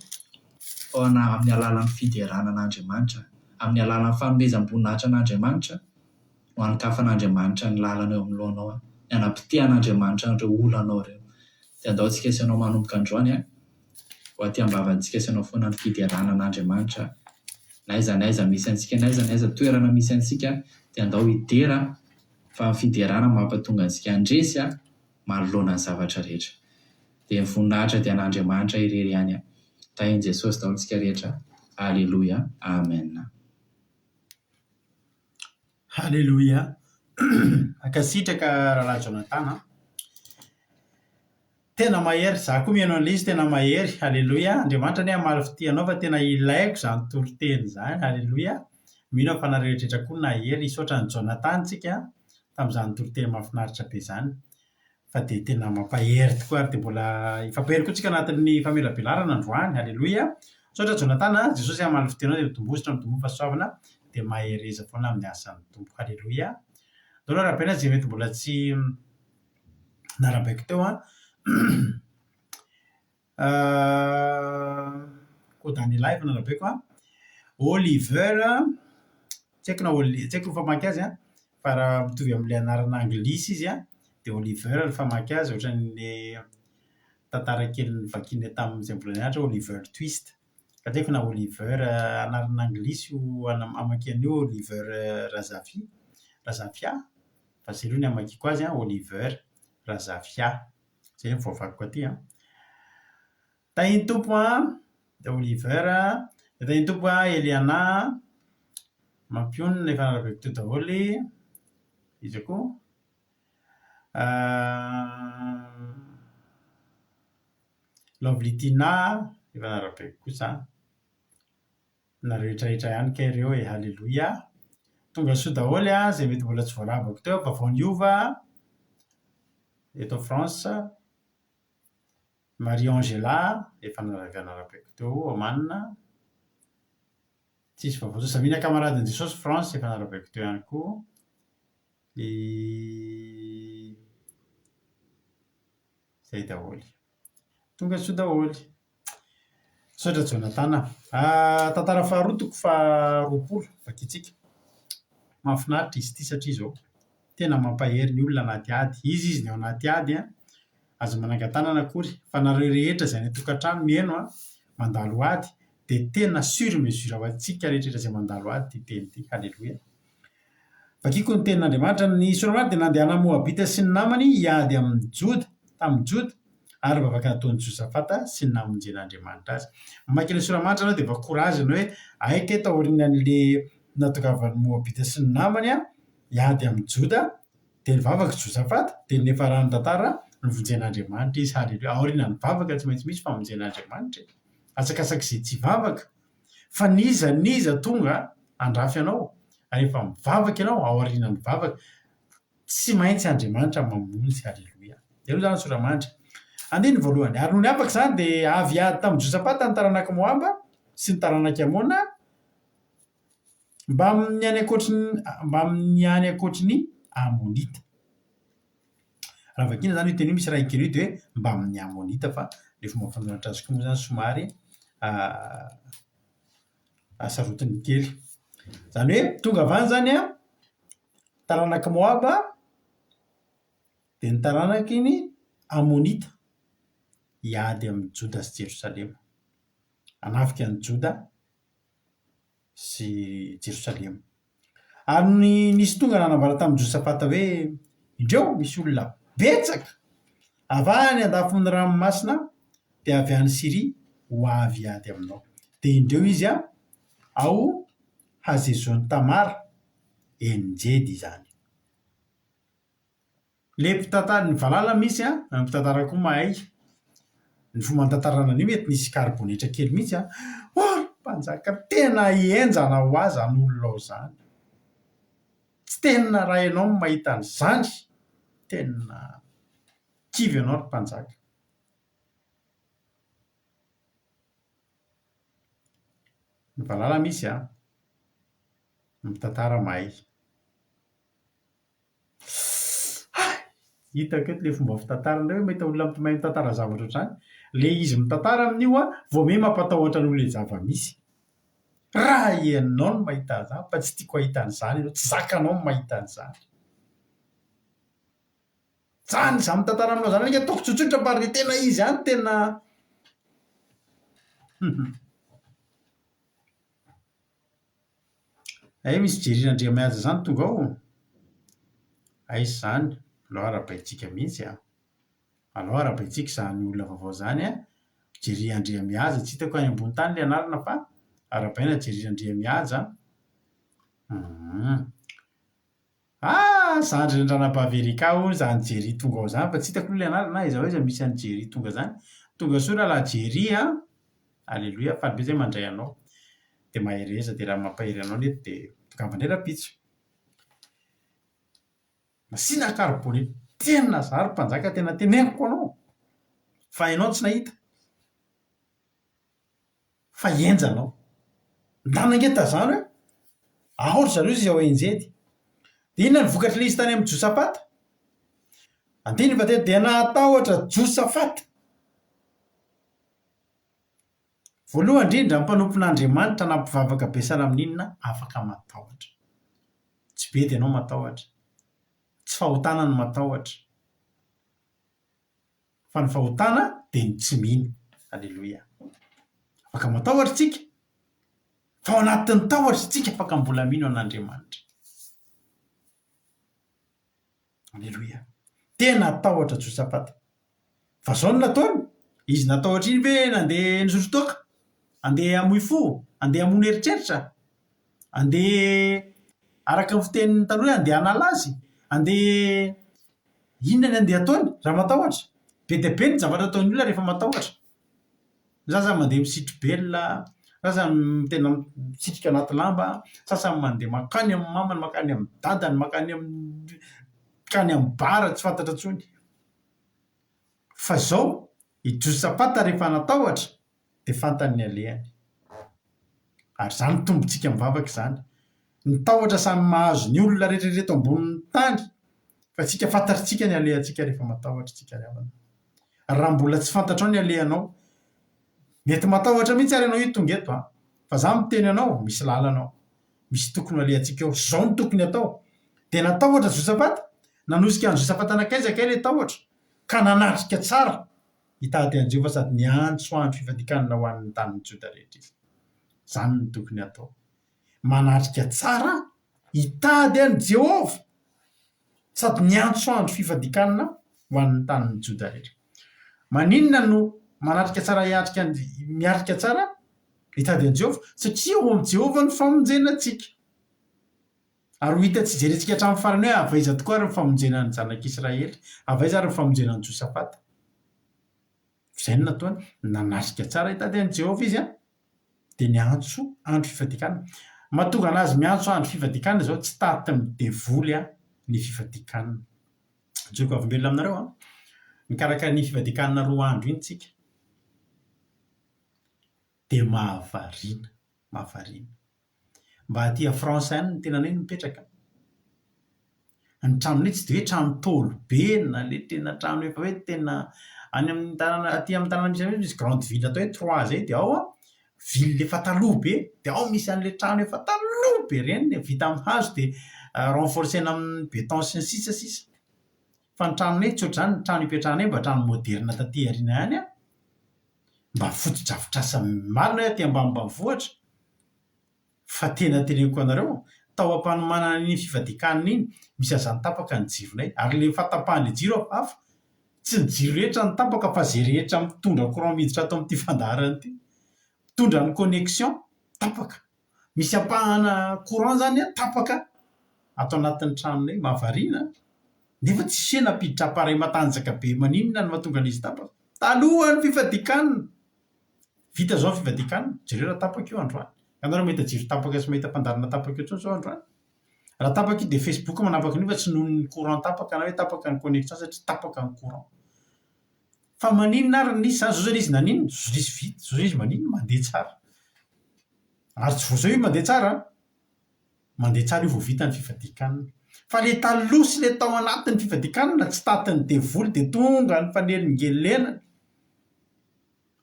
S5: fa amin'ny alalan'ny fiderana an'Andriamanitra, amin'ny alalan'ny fanomezam-boninahitra an'Andriamanitra, no hanokafan'Andriamanitra ny lalana eo amin'ny lohanao, ny hanapotehan'Andriamanitra an'ireo olanao ireo. Dia andao tsika sy ianao manomboka androany an, ho aty am-bavantsika sy ianao foana ny fiderana an'Andriamanitra, na aiza na aiza misy antsika, na aiza na aiza toerana misy antsika, dia andao hidera fa ny fiderana mampatonga antsika handresy an, manoloana ny zavatra rehetra. Dia ny voninahitra dia an'Andriamanitra irery ihany an. Tahin'i Jesosy daholo tsika rehetra. Aleloia. Amen.
S2: Haleloia! Mankasitraka Rahalahy Jonathan a! Tena mahery, za koa mihaino an'ilay izy tena mahery, haleloia! Andriamanitra anie hamaly fitia anao fa tena ilaiko izany toriteny izany, haleloia! Mino aho fa nareo rehetra koa nahery, hisaotra an'i Jonathan tsika tamin'izany toriteny mahafinaritra be izany. Fa dia tena mampahery tokoa ary dia mbola hifampahery koa tsika anatin'ny famelabelarana androany. Aleloia. Misaotra Jonathan a, Jesosy hamaly fitia anao dia mitomboa mitomboa fahasoavana dia mahereza foana amin'ny asan'ny Tompo. Aleloia. Ndao aloha arahabaina izay mety mbola tsy narahabaiko teo an. Kodanilay efa narahabaiko an. Oliver, tsy haiko na Oli- tsy haiko ny famaky azy an, fa raha mitovy amin'ilay anarana anglisy izy an, dia Oliver ny famaky azy ohatran'ny tantara kely novakiana tamin'izay mbola nianatra Oliver Twist. Ka tsy haiko na Oliver anarana anglisy io amakiana io Oliver Razafy, Razafia? Fa izay aloha ny amakiako azy an, Oliver Razafia. Zay no voavakiko aty an. Tahin'ny Tompo an, Oliver a, tahin'ny Tompo an, Eliana a, Mampionona efa narabaiko teo daholo, iza koa? Lovely Tina, efa narabaiko koa za. Nareo rehetrarehetra ihany kay reo e Haleloia. Tonga soa daholo a, zay mety mbola tsy voarabako teo, vaovao niova. Eto France, Marie Angela, efa narabaiko teo, Oman. Tsisy vaovao intsony. Samina Camarade an'i Jesosy, France, efa narabaiko teo ihany koa. I. Zay daholo. Tonga soa daholo. Misaotra Jonathan a. Tantara faharoa toko faharoapolo, vakintsika. Mahafinaritra izy ity satria izao, tena mampahery ny olona anaty ady. Iza izy ny ao anaty ady an? Aza manangan-tanana akory fa nareo rehetra izay any an-tokantrano mihaino an, mandalo ady dia tena sur mesure ho antsika rehetra izay mandalo ady ity teny ity. Haleloia. Vakiko ny tenin'Andriamanitra, Ny Solomona dia nandehana Moabita sy ny namany hiady amin'i Joda, tamin'i Joda, ary vavaka nataon'i Josafata sy ny namonjen'Andriamanitra azy. Mamaky ilay sora-manitra ianao dia efa courage ianao hoe hay kay taorian'le nahatongavan'ny Moabita sy ny namany hiady amin'i Joda dia nivavaka i Josafata dia ny niafaran'ny tantara novonjen'Andriamanitra izy. Haleloia. Aorianan'ny vavaka tsy maintsy misy famonjen'Andriamanitra e. Asakasak'izay tsy hivavaka. Fa n'iza n'iza tonga handrafy anao, rehefa mivavaka ianao, aorianan'ny vavaka, tsy maintsy Andriamanitra mamonjy. Aleloia. Jereo izany ny sora-mandry. Andininy voalohany. Ary nony afaka izany dia avy hiady tamin'i Josafata ny taranak'i Moaba sy ny taranak'i Amona, mbamin'ny any ankoatry ny, mbamin'ny any ankoatry ny Amonita. Raha vakiana izany io teny io misy raha kely io dia hoe mbamin'ny Amonita fa ilay fomba fanoratra azy koa moa izany somary asarotiny kely. Izany hoe tonga avy any izany an, taranak'i Moaba dia ny taranaky ny Amonita hiady amin'i Joda sy Jerosalema. Hanafika an'i Joda sy Jerosalema. Ary ny nisy tonga nanambara tamin'i Josafata hoe, Indreo, misy olona betsaka avy any an-dafin'ny ranomasina dia avy any Syria ho avy hiady aminao. Dia indreo izy ao Hazezon-Tamara, En-Jedy izany. Le mpitantara, ny valala misy an, ny mpitantara koa mahay, ny fomba nitantarana an'io mety nisy karibonetra kely mihitsy an, oh mpanjaka tena henjana ho ahy zany olona ao zany, tsy tena raha ianao no mahita an'izany, tena kivy ianao ry mpanjaka. Ny valala misy an, ny mpitantara mahay. Hay! Hitako eto ilay fomba fitantarana, nareo ve mahita olona mahay mitantara zavatra ohatr'izany? Ilay izy mitantara amin'io an, vao miha mampatahotra an'olona ilay zava-misy. Raha ianao no mahita an'izany, fa tsy tiako hahita an'izany ianao, tsy zakanao ny mahita an'izany. Zany izaho mitantara aminao izany anie ataoko tsotsotra fa ilay tena izy ihany tena Hay misy Jerry Randriamihaja zany tonga ao? Aiza izany? Alao arahabaintsika mihitsy an! Alao arahabaintsika izany olona vaovao izany an! Jerry Andriamihaja, tsy hitako any ambony tany ilay anarana fa arahabaina Jerry Randriamihaja an! Hum. Ah! Zandry Andranabavy Erika hono izany Jerry tonga ao izany fa tsy hitako aloha ilay anarana, aiza ho aiza misy an'i Jerry tonga izany. Tonga soa rahalahy Jerry a! Aleloia, faly be izay mandray anao. Dia mahereza, dia raha mampahery anao ny eto dia tongava indray rahampitso. Nasiana carbonate, tena za ry mpanjaka tena teneniko anao fa ianao tsy nahita. Fa henjana ao. Ndana ange tazano e! Ao ry zareo izy ao Enjedy. Dia inona ny vokatr'ilay izy tany amin'i Josafata? Andininy fahatelo, dia nahatahotra Josafata. Voalohany indrindra, ny mpanompon'Andriamanitra na mpivavaka be sahala amin'inona afaka matahotra. Tsy bedy ianao matahotra. Tsy fahotana ny matahotra. Fa ny fahotana dia ny tsy mino. Aleloia. Afaka matahotra isika, fa ao anatin'ny tahotra isika afaka mbola mino an'Andriamanitra. Aleloia. Tena tahotra Josafata. Fa izao no nataony, izy natahotra iny ve nandeha nisotro toaka? Andeha hamoy fo? Andeha hamono eritreritra? Andeha araka ny fitenin'ny taloha hoe andeha hanala azy? Andeha Inona ny andeha ataony raha matahotra? Be dia be ny zavatra ataon'ny olona rehefa matahotra. Ny sasany mandeha misitro-belona, ny sasany tena misitrika anaty lamba, ny sasany mandeha mankany amin'ny mamany, mankany amin'ny dadany, mankany amin'ny, mankany amin'ny bar tsy fantatra intsony. Fa izao, i Josapata rehefa natahotra dia fantany ny alehany. Ary izany tombontsika mivavaka izany. Ny tahotra samy mahazo ny olona rehetra eto ambonin'ny tany, fa isika fantatritsika ny alehantsika rehefa matahotra isika ry havana. Raha mbola tsy fantatrao ny alehanao, mety matahotra mihitsy ary ianao io tonga eto an! Fa za miteny anao, misy lalana ao, misy tokony ho alehantsika ao, zao no tokony atao. Dia natahotra Josafata, nanosika an'i Josafata nankaiza kay ilay tahotra, ka nanatrika tsara hitady an'i Jehovah sady niantso andro fifadikanana ho an'ny tanin'i Joda rehetra izy. Izany no tokony hatao. Manatrika tsara hitady an'i Jehovah sady niantso andro fifadikanana ho an'ny tanin'i Joda rehetra. Maninona no manatrika tsara hiatrika miatrika tsara hitady an'i Jehovah? Satria ao amin'i Jehovah ny famonjena antsika. Ary ho hita tsy jerentsika hatramin'ny farany hoe avy aiza tokoa ary ny famonjena ny zanak'Israely, avy aiza ary ny famonjena an'i Josafata. Izay no nataony, nanatrika tsara hitady an'i Jehovah izy an, dia niantso andro fifadikanana. Mahatonga an'azy miantso andro fifadikanana izao, tsy tatin'ny devoly an ny fifadikanana. Mijoro vavolombelona aminareo an, nikarakara ny fifadikanana roa andro iny tsika, dia mahavariana, mahavariana. Mba aty à France any ny tenanay no mipetraka. Ny tranonay tsy dia hoe trano ntaolo be na ilay tena trano efa hoe tena any amin'ny tanàna aty amin'ny tanàna misy anay misy grande ville atao hoe Troyes izay dia ao an, ville efa taloha be, dia ao misy an'ilay trano efa taloha be ireny vita amin'ny hazo dia renforcer-na amin'ny béton sy ny sisa sisa. Fa ny tranonay tsy ohatr'izany, ny trano ipetrahanay mba trano moderina taty aoriana ihany an, mba fotodrafitrasa marina hoe aty ambanimbanivohitra fa tena teneniko anareo, tao am-panomanana an'iny fivadikanina iny, misy azany tapaka ny jironay, ary le fahatapahan'le jiro hafahafa, tsy ny jiro rehetra no tapaka fa ze rehetra mitondra courant miditra ato amin'ity fandaharana ity, mitondra ny connexion tapaka, misy ampahana courant zany an tapaka ato anatin'ny tranonay, mahavariana an! Nefa tsisy hoe nampiditra appareil matanjaka be maninona no mahatonga an'izy tapaka. Talohan'ny fifadikanina! Vita izao ny fifadikanina, jereo raha tapaka io androany. Ianareo mahita jiro tapaka sy mahita fandaharana tapaka eo intsony izao androany? Raha tapaka io dia Facebook manapaka an'io fa tsy noho ny courant tapaka na hoe tapaka ny connexion satria tapaka ny courant. Fa maninona ary nisy izany? Zao zany izy naninona? Zao izy vita, zao izy maninona? Mandeha tsara. Ary tsy vao izao io mandeha tsara an! Mandeha tsara io vao vita ny fifadian-kanina. Fa le taloha sy le tao anatin'ny fifadian-kanina tsy tatin'ny devoly dia tonga ny fanelingelenany.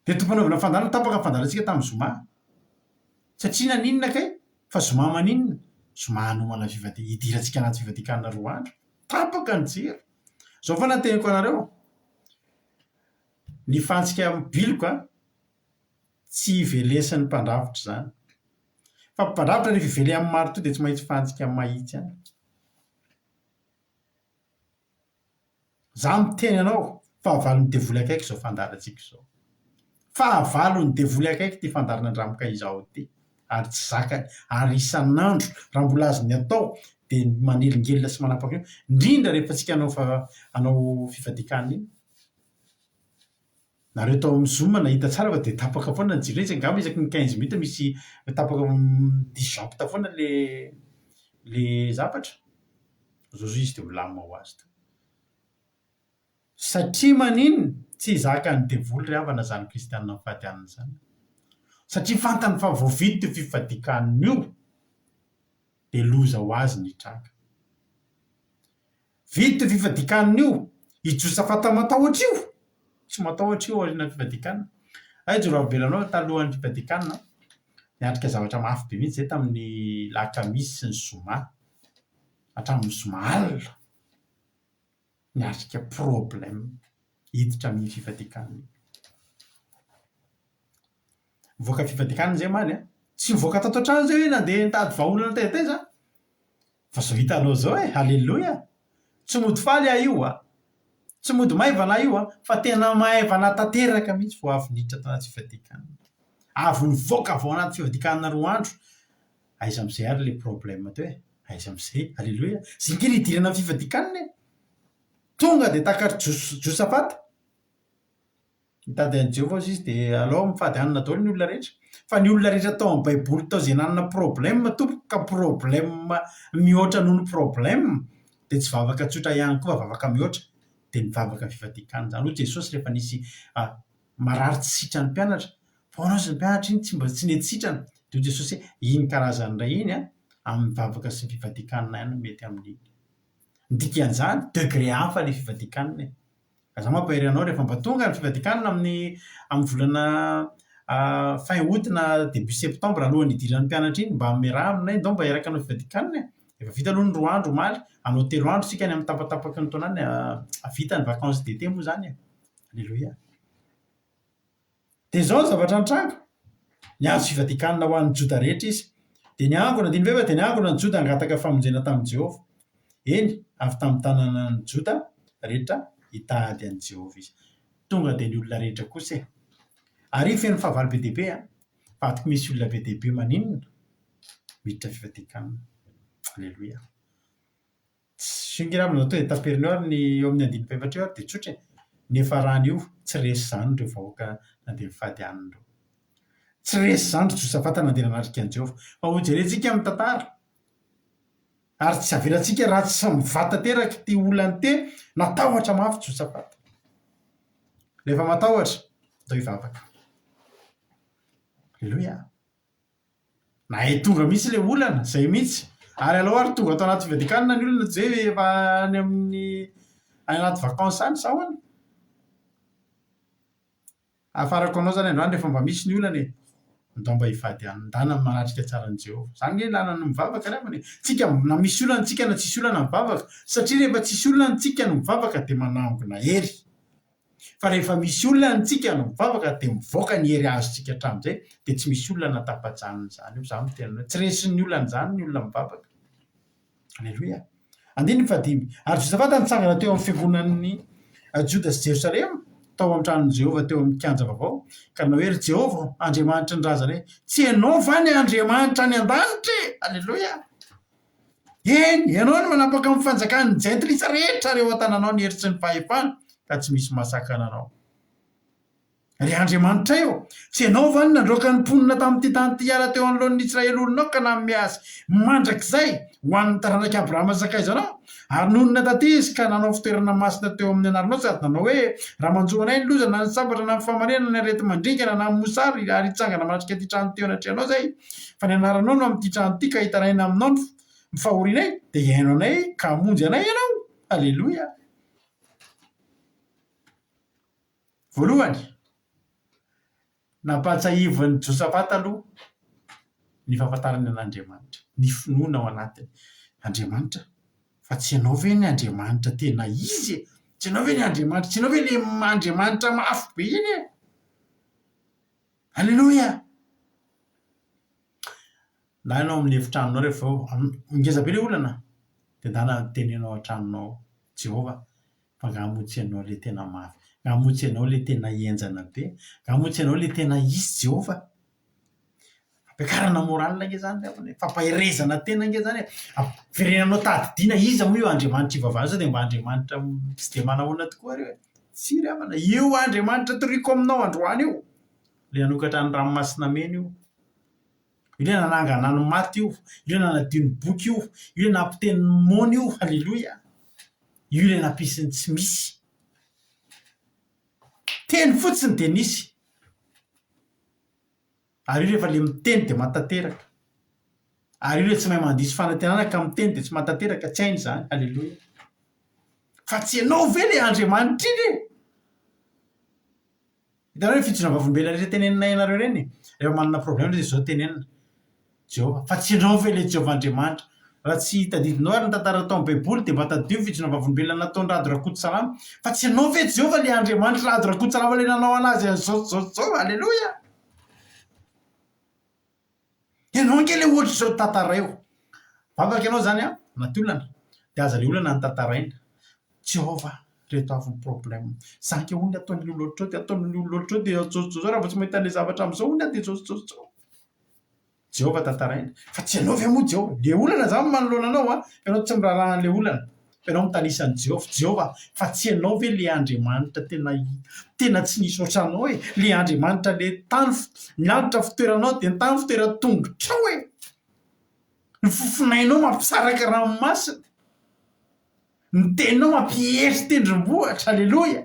S2: Dia tompanaovana fandaharana, tapaka ny fandaharantsika tamin'ny zoma. Satria naninona kay? Fa zoma maninona? Zoma hanomana fifadian, hidirantsika anaty fifadian-kanina roa andro. Tapaka ny jiro. Zao foana ny teniko anareo, ny fantsika amin'ny biloka tsy velesin'ny mpandrafitra izany. Fa mpandrafitra rehefa hively amin'ny marteau dia tsy maintsy fantsika mahitsy ihany. Za miteny anao, fahavalon'ny devoly akaiky izao fandaharantsika izao. Fahavalon'ny devoly akaiky ity fandaharana Andramoka Izaho ity. Ary tsy zakany. Ary isan'andro, raha mbola azony atao, dia manelingelina sy manapaka eo. Indrindra rehefa tsika hanao hanao fifadian-kanina iny. Nareo tao amin'ny zoom nahita tsara fa dia tapaka foana ny jiro izy angamba isaky ny quinze minutes misy tapaka mi-disjoncte foana le le zavatra. Zao zao izy dia milamina ho azy teo. Satria maninona? Tsy zakan'ny devoly ry havana izany kristianina mifady hanina izany. Satria fantany fa vao vita io fifadian-kanina io dia loza ho azy ny hitranga. Vita io fifadian-kanina io, i Josafata matahotra io! Tsy matahotra io aorianan'ny fifadian-kanina. Hay joro avelanao talohan'ny fifadian-kanina, niatrika zavatra mafy be mihitsy izahay tamin'ny lakamisy sy ny zoma, hatramin'ny zoma alina, niatrika problème hiditra amin'iny fifadian-kanina iny. Nivoaka fifadian-kanina izay omaly an, tsy nivoaka tato an-trano izay hoe nandeha nitady vahaolana taiza taiza an! Fa zao hitanao zao e! Haleloia! Tsy mody faly aho io a! Tsy mody maivana aho io a! Fa tena maivana tanteraka mihitsy vao avy niditra tao anaty fivadikanana. Avy nivoaka avy ao anaty fivadikanana roa andro. Aiza amin'izay ary ilay problème teo e? Aiza amin'izay? Haleloia! Zay nge nidirana amin'ny fivadikanana e! Tonga dia takatr'i Jos- Josafata. Mitady an'i Jehovah hozy izy dia alao mifady hanina daholo ny olona rehetra. Fa ny olona rehetra tao amin'ny baiboly tao izay nanana problème tompoko ka problème mihoatra noho ny problème dia tsy vavaka tsotra ihany koa fa vavaka mihoatra. Dia nivavaka fifadian-kanina izany. Hoy Jesosy rehefa nisy marary tsy sitran'ny mpianatra, fa hoy izy ny mpianatra iny tsy mba tsy nety sitrana. Dia hoy Jesosy hoe iny karazany iray iny an, amin'ny vavaka sy ny fifadian-kanina ihany no mety amin'iny. Ny dikan'izany, degré hafa ilay fifadian-kanina e. Ka za mampahery anao rehefa mba tonga ny fivadikanana amin'ny amin'ny volana fin août na début septembre alohan'ny hidiran'ny mpianatra iny mba miaraha aminay ndao mba hiaraka hanao fivadikanana e! Efa vita aloha ny roa andro omaly, hanao telo andro isika any amin'ny tapatapaky ny taona any, vita ny vacances d'été moa izany e! Alléluia! Dia izao ny zavatra nitranga, niantso fivadikanana ho an'ny Joda rehetra izy. Dia niangona, andininy fahefa, dia niangona ny Joda hangataka famonjena tamin'i Jehovah. Eny, avy tamin'ny tanànan'ny Joda rehetra hitady an'i Jehovah izy. Tonga dia ny olona rehetra kosa e! Ary feno fahavalo be dia be an! Fa atoko misy olona be dia be maninona? Miditra fivadikanana. Aleloia. Tsy io nge raha mbola tonga dia taperina eo ary ny eo amin'ny andininy fahefatra eo ary dia tsotra e! Ny niafarany io, tsy resy izany ireo vahoaka nandeha nifady hanina ireo. Tsy resy izany ry Josafata nandeha nanatrika an'i Jehovah. Fa hojerentsika amin'ny tantara, ary tsy avelantsika raha tsy mivaha tanteraka ity olana ity, natahotra mafy Josafata. Rehefa matahotra, ndao hivavaka. Aleloia. Nahay tonga mihitsy ilay olana, izay mihitsy. Ary aleo ary tonga ato anaty fivadikanana ny olona toy izay hoe efa any amin'ny any anaty vacances any sa ahoana? Ahafarako anao izany androany rehefa mba misy ny olana e! Ndao mba hivady any, ndana manatrika tsara an'i Jehovah. Izany ange ilana ny mivavaka ry havana e! Tsika na misy olana tsika na tsisy olana mivavaka, satria rehefa tsisy olana tsika no mivavaka dia manangona hery. Fa rehefa misy olona ny tsika no mivavaka dia mivoaka ny hery azontsika hatramin'izay dia tsy misy olona na tapajanona izany io, izaho miteny anao, tsy resin'ny olona izany ny olona mivavaka. Aleloia. Andininy fahadimy. Ary Josafata nitsangana teo amin'ny fiangonan'ny Joda sy Jerosalema, tao amin'ny tranon'i Jehovah teo amin'ny kianja vaovao, ka nanao hoe, Ry Jehovah, Andriamanitry ny razanay, tsy ianao va ny Andriamanitra any an-danitra e? Aleloia. Eny, ianao no manapaka ny fanjakan'ny jentilisa rehetra ary eo an-tananao ny hery sy ny fahefana, ka tsy misy mahasakana anao. Ry Andriamanitray ô, tsy ianao va no nandroaka ny mponina tamin'ity tany ity hiala teo anoloan'ny Israely olonao ka nanome azy mandrakizay ho an'ny taranak'i Abrahama sakaizanao? Ary nonina taty izy ka nanao fitoerana masina teo amin'ny anaranao sady nanao hoe, Raha manjo anay ny loza na ny sabatra na ny fahamarinana na ny areti-mandringana na ny mosary ary hitsangana manatrika ity trano ity eo anatrehanao izahay, Fa ny anaranao no amin'ity trano ity ka hitaraina aminao ny fahorianay, dia hihaino anay ka hamonjy anay ianao. Aleloia! Voalohany, nampahatsiahivin'i Josafata aloha ny fahafantarany an'Andriamanitra, ny finoana ao anatiny. Andriamanitra, fa tsy ianao ve ny Andriamanitra tena izy e? Tsy ianao ve ny Andriamanitra, tsy ianao ve ilay Andriamanitra mafy be iny e? Aleloia! Na ianao amin'ny efitranonao rehefa eo, ngeza be ilay olana, dia ndana teneno ao an-tranonao ao, Jehovah, fa angaha moa tsy ianao ilay tena mafy, angaha moa tsy ianao ilay tena henjana be, angaha moa tsy ianao ilay tena izy Jehovah? Fampiakarana moral ange izany ry havana e, fampaherezana tena ange izany e, firenenao tadidiana iza moa io Andriamanitra ivavahana io sao dia mba Andriamanitra tsy dia manahoana tokoa ary io e? Tsia ry havana, io Andriamanitra toriko aminao androany io, ilay nanokatra ny ranomasina mena io, io ilay nanangana ny maty io, io ilay nanadio ny boky io, io ilay nampiteny ny moana io, aleloia, io ilay nampisy ny tsy misy. Teny fotsiny dia nisy. Ary io rehefa le miteny dia mahatanteraka. Ary io le tsy mahay mandiso fanantenana ka miteny dia tsy mahatanteraka, tsy hainy izany. Aleloia. Fa tsy ianao ve le Andriamanitra iny e? Hitanareo ny fijoroana vavolombelona rehetra teneninay anareo ireny e? Rehefa manana problème dia izao tenenina. Jehovah. Fa tsy ianao ve ilay Jehovah Andriamanitra? Raha tsy tadidinao ary ny tantara tao amin'ny Baiboly dia mba tadidio ny fijoroana vavolombelona nataon'i Rado Rakotosalama. Fa tsy ianao ve Jehovah ilay Andriamanitra Rado Rakotosalama ilay nanao an'azy an'izao sy izao sy izao? Aleloia! Ianao ange ilay ohatr'izao tantaraiko. Vavaka ianao izany an, anaty olana, dia aza ilay olana no tantaraina. Jehovah, reto avy ny problème. Za ange hono ataon'ny olona ohatr'izao dia ataon'ny olona ohatr'izao dia izao sy izao, raha vao tsy mahita an'ilay zavatra amin'izao hono aho dia izao sy izao sy izao. Jehovah tantaraina. Fa tsy ianao ve moa Jehovah? Le olana zany manoloana anao an, fa ianao tsy miraharaha an'le olana. Fa ianao mitanisa an'i Jehovah. Jehovah, fa tsy ianao ve le Andriamanitra tena tena tsy nisy ohatranao e? Le Andriamanitra le tany ny lanitra fitoeranao dia ny tany fitoeran-tongotrao e! Ny fofonainao mampisaraka ranomasina. Ny teninao mampiery tendrombohitra. Aleloia!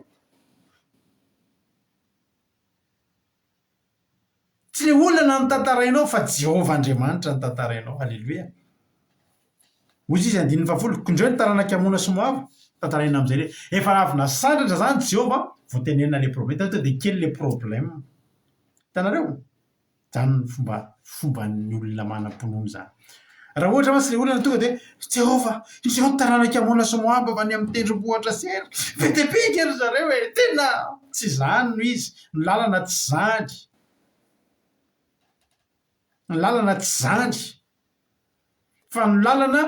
S2: Tsy ilay olana no tantarainao fa Jehovah Andriamanitra no tantarainao. Aleloia! Hoy izy andininy fahafolo, Kondreo ny taranak'i Amona sy Moaba. Tantaraina amin'izay ilay efa avy nasandratra izany Jehovah vao tenenina ilay problème. Hitanareo tonga dia kely ilay problème. Hitanareo? Izany ny fomba fomban'ny olona manam-pinoana izany. Raha ohatra mantsy ilay olana tonga dia Jehovah, izao ny taranak'i Amona sy Moaba avy any amin'ny tendrombohitra Sera. Be dia be ange ry zareo e! Tena tsy izany no izy. Ny lalana tsy izany. Ny lalana tsy izany. Fa ny lalana,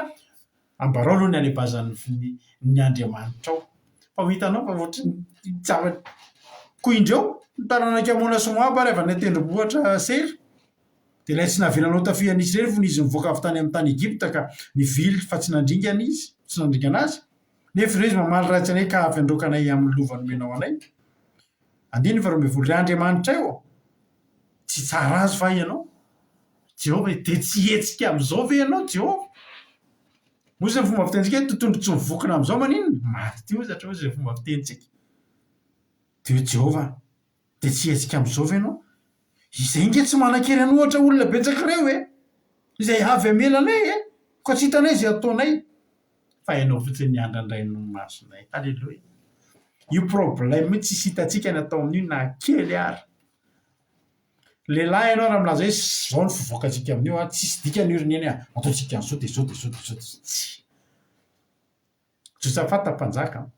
S2: ambarao aloha ny halebazan'ny ny Andriamanitrao. Fa ho hitanao fa ohatry ny zavatra. Koa indreo, ny taranak'i Amona sy Moaba ary avy any an-tendrombohitra Seira, dia ilay tsy navelanao tafihan'ny Israely fony izy nivoaka avy tany amin'ny tany Egypta ka nivily fa tsy nandringana izy, tsy nandringana azy. Nefa ireo izy mamaly ratsy anay ka avy handroaka anay amin'ny lova nomenao anay. Andininy faharoa ambinifolo, Ry Andriamanitray ô, tsy hitsara azy va Ianao? Jehovah e, dia tsy hihetsika amin'izao ve ianao Jehovah? Hoy izay fomba fitenintsika hoe tontolo tsy mivokona amin'izao maninona? Maty ity hozatra hoy izay fomba fitenintsika. Dia hoe Jehovah, dia tsy hihetsika amin'izao ve ianao? Izay ange tsy manan-kery an'ohatra olona betsaka ireo e! Izay avy hamela anay e! Koa tsy hitanay izay ataonay. Fa ianao fotsiny ny andrandrain'ny masonay. Aleloia! Io problème io tsisy hitantsika ny atao amin'io na kely ary. Lehilahy ianao raha milaza hoe zao ny fivoakantsika amin'io an, tsisy dikany io ry neny a, ataontsika an'izao dia izao dia izao dia izao dia izao. Tsia. Josafata mpanjaka an,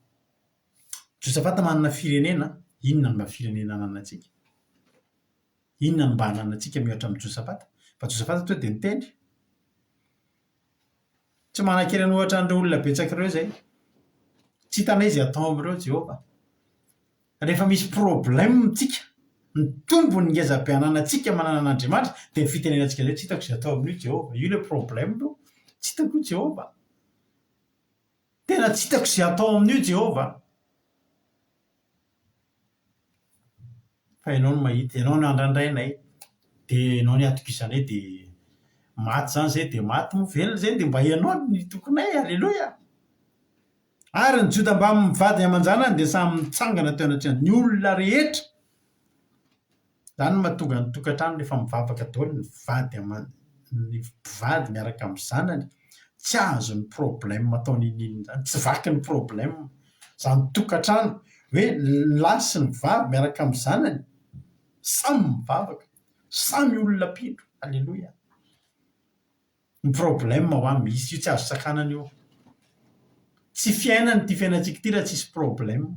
S2: Josafata manana firenena, inona no mba firenena ananantsika? Inona no mba ananantsika mihoatra amin'i Josafata? Fa Josafata tonga dia niteny. Tsy manan-kery an'ohatra an'ireo olona betsaka ireo izay. Tsy hitanay izay atao amin'ireo Jehovah. Rehefa misy problème tsika, ny tombony ngeza be ananantsika manana an'Andriamanitra dia ny fitenenantsika izay tsy hitako izay atao amin'io Jehovah, io ilay problème io, tsy hitako io Jehovah, tena tsy hitako izay atao amin'io Jehovah, fa ianao no mahita, ianao no andrandrainay, dia ianao no atokisanay dia maty izany izay dia maty moa velona izay dia mba ianao no itokinay, aleloia. Ary ny Joda mbamin'ny vadiny aman-janany dia samy nitsangana teo anatrehan'ny olona rehetra. Izany no mahatonga ny tokantrano rehefa mivavaka daholo ny vady aman- ny mpivady miaraka amin'ny zanany, tsy azon'ny problème atao n'inon'inona izany, tsy vaky ny problème. Izany tokantrano hoe ny lahy sy ny vavy miaraka amin'ny zanany, samy mivavaka, samy olona mpino. Aleloia. Ny problème hoa misy io tsy azo sakanana io. Tsy fiainana ity fiainantsika ity raha tsisy problème.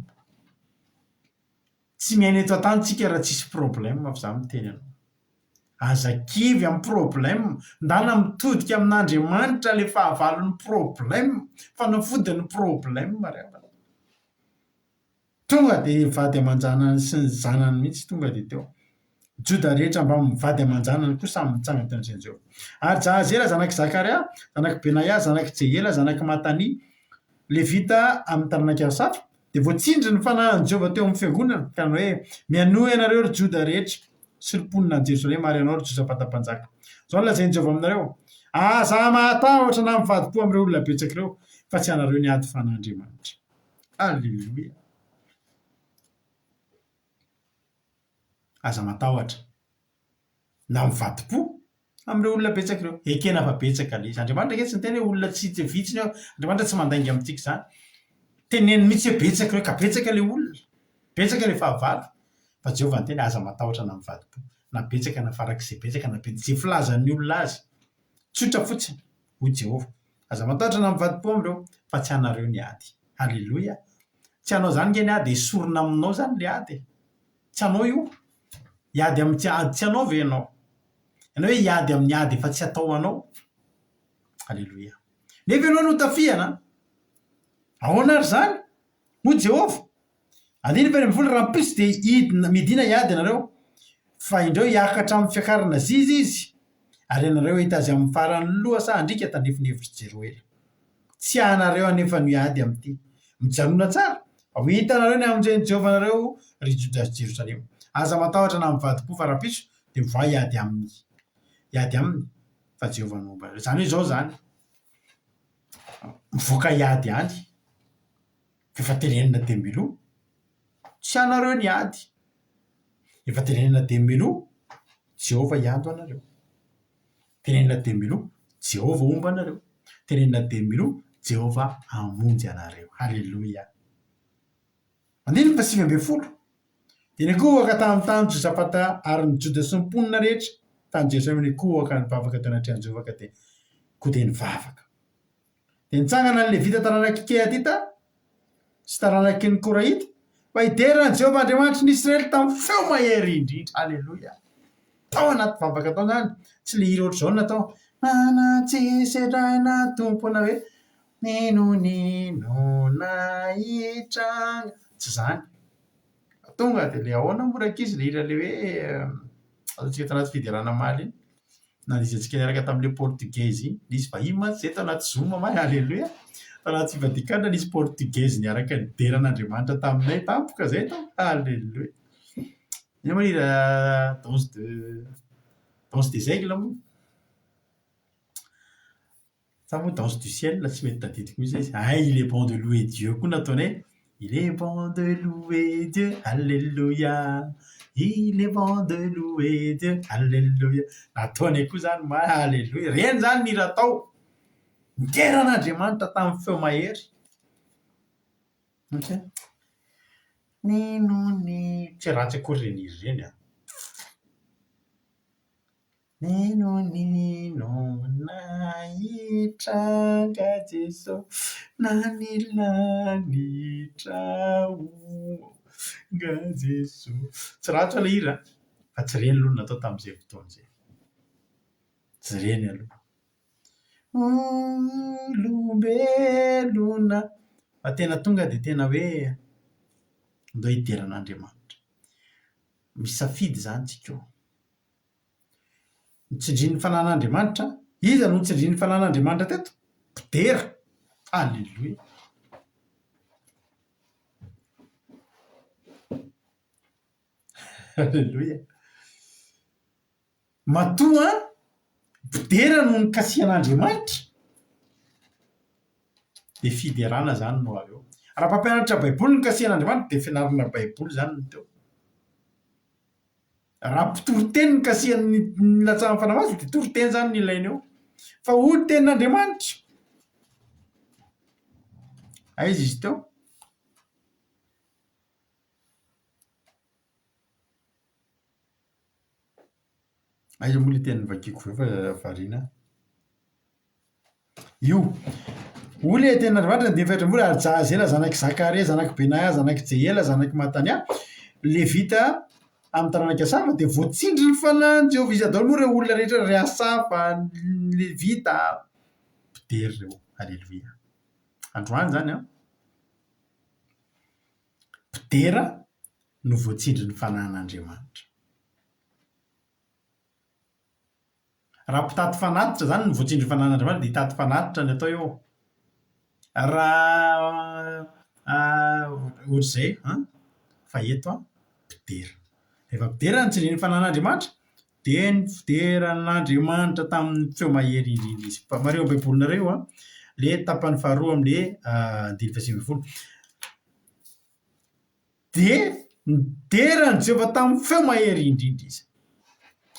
S2: Tsy miaina eto an-tany tsika raha tsisy problème fa za miteny anao. Aza kivy amin'ny problème, ndana mitodika amin'Andriamanitra le fahavalon'ny problème, fanafodin'ny problème ry havana. Tonga dia vady aman-janany sy ny zanany mihitsy tonga dia teo. Joda rehetra mbamin'ny vady aman-janany koa samy nitsangana teo anatrehan'i Jehovah. Ary Jahazela zanak'i Zakaria, zanak'i Benaia, zanak'i Jehiela, zanak'i Matania, Levita amin'ny taranak'i Asafa, dia voatsindry ny fanahin'i Jehovah teo amin'ny fiangonana, ka nanao hoe, Mihainoa ianareo, ry Joda rehetra sy ry mponina any Jerosalema, ary ianao, ry Josafata mpanjaka. Izao no lazain'i Jehovah aminareo, Aza matahotra na mivadi-po amin'ireo olona betsaka ireo, fa tsy anareo ny ady fa an'Andriamanitra. Aleloia! Aza matahotra na mivadi-po amin'ireo olona betsaka ireo. Ekena fa betsaka ilay izy. Andriamanitra ange tsy niteny hoe olona tsy tsy vitsy ny eo. Andriamanitra tsy mandainga amintsika izany. Teneniny mihitsy hoe betsaka ireo ka betsaka ilay olona, betsaka ilay fahavalo. Fa Jehovah niteny aza matahotra na mivadi-po. Na betsaka na farak'izay betsaka na be izay filazan'ny olona azy. Tsotra fotsiny. Hoy Jehovah, Aza matahotra na mivadi-po amin'ireo, fa tsy anareo ny ady. Haleloia! Tsy anao izany nge ny ady e, esorina aminao izany ilay ady e. Tsy anao io. Hiady amin'ny tsy ady tsy anao ve ianao? Ianao hoe hiady amin'ny ady efa tsy atao anao? Haleloia! Nefa ianao no tafihana an! Ahoana ary izany? Hoy Jehovah, Andininy 14, Rahampitso dia hidina, midina hiady ianareo, fa indreo hiakatra amin'ny fiakarana Ziza izy, ary ianareo hahita azy amin'ny faran'ny lohasaha andriaka tandrifin'ny hevitr'i Jeroela. Tsy anareo anefa no hiady amin'ity. Mijanòna tsara, fa ho hitanareo ny hamonjen'i Jehovah anareo, ry Joda sy Jerosalema. Aza matahotra na mivadi-po, fa rahampitso dia mivoaha hiady aminy, hiady aminy, fa Jehovah no homba anareo. Izany hoe izao izany, mivoaka hiady any. Fa efa tenenina dia miloha. Tsy anareo ny ady. Efa tenenina dia miloha, Jehovah hiady ho anareo. Tenenina dia miloha, Jehovah homba anareo. Tenenina dia miloha, Jehovah hamonjy anareo. Haleloia. Andininy faha 19. Dia nikohaka tamin'ny tany Josafata ary ny Joda sy ny mponina rehetra tany Jerosalema nikohaka nivavaka teo anatrehan'i Jehovah ka dia koa dia nivavaka. Dia nitsangana ny Levita taranak'i Kehatita sy taranaky ny Korahita mba hidera an'i Jehovah Andriamanitry ny Israely tamin'ny feo mahery indrindra. Aleloia! Tao anaty vavaka tao izany, tsy ilay hira ohatr'izao no natao. Manan-tsy sedraina Tompo na hoe N'inon'inona hitranga. Tsy izany. Fa tonga dia ilay ahoana moa rankizy ilay hira ilay hoe ataontsika tao anaty fiderana omaly iny. Nandihizantsika niaraka tamin'ilay portugais iny. Nisy vahiny mantsy izay tao anaty zoom omaly, aleloia. Tao anaty fivadikan-kanina nisy portugais niaraka nidera an'Andriamanitra taminay tampoka izay tao. Aleloia. Inona moa ny hira danse de danse des aigles moa? Sa moa danse du ciel tsy mety tadidiko mihitsy ilay izy. Hay il est bon de louer Dieu koa nataonay. Il est bon de louer Dieu, alléluia. Il est bon de louer Dieu, alléluia. Nataonay koa izany omaly, alléluia. Ireny izany ny hira atao. Nidera an'Andriamanitra tamin'ny feo mahery. Ok. N'inon'ino. Tsy ratsy akory ireny hira ireny an. N'inon'inona hitranga Jeso na ny lanitra honga Jeso. Tsy ratsy ilay hira fa tsy ireny aloha no natao tamin'izay fotoana izay. Tsy ireny aloha. Olombelona. Fa tena tonga dia tena hoe ndao hidera an'Andriamanitra. Misafidy izany tsika eo. Notsindrin'ny fanan'Andriamanitra. Iza no notsindrin'ny fanan'Andriamanitra teto? Mpidera. Aleloia. Aleloia. Matoa mpidera no nikasihan'Andriamanitra, dia fiderana izany no avy eo. Raha mpampianatra Baiboly no nikasihan'Andriamanitra, dia fianarana Baiboly izany no teo. Raha mpitoriteny no kasihan'ny nilatsahan'ny Fanahy Masina dia toriteny izany no ilaina eo. Fa hoy ny tenin'Andriamanitra. Aiza izy teo? Aiza moa ilay teny novakiako avy eo fa variana aho. Io. Hoy ilay tenin'Andriamanitra ny andininy faha-14, Ary Jahazela zanak'i Zakaria, zanak'i Benaia, zanak'i Jehiela, zanak'i Matania, Levita amin'ny taranak'i Asafa, dia voatsindry ny fanahin'i Jehovah. Iza daholo moa ireo olona rehetra ireo? Ry Asafa, ny Levita, mpidera ireo. Aleloia. Androany izany an, mpidera no voatsindry ny fanahin'Andriamanitra. Raha mpitaty fanatitra izany no voatsindrin'ny fananan'Andriamanitra dia hitaty fanatitra ny atao eo. Raha ohatr'izay an, fa eto an, mpidera. Rehefa mpidera no tsindrin'ny fananan'Andriamanitra dia nidera an'Andriamanitra tamin'ny feo mahery indrindra izy. Fa mariho amin'ny Baibolinareo an, ilay tapany faharoa amin'ilay andininy faha-19. Dia nidera an'i Jehovah tamin'ny feo mahery indrindra izy.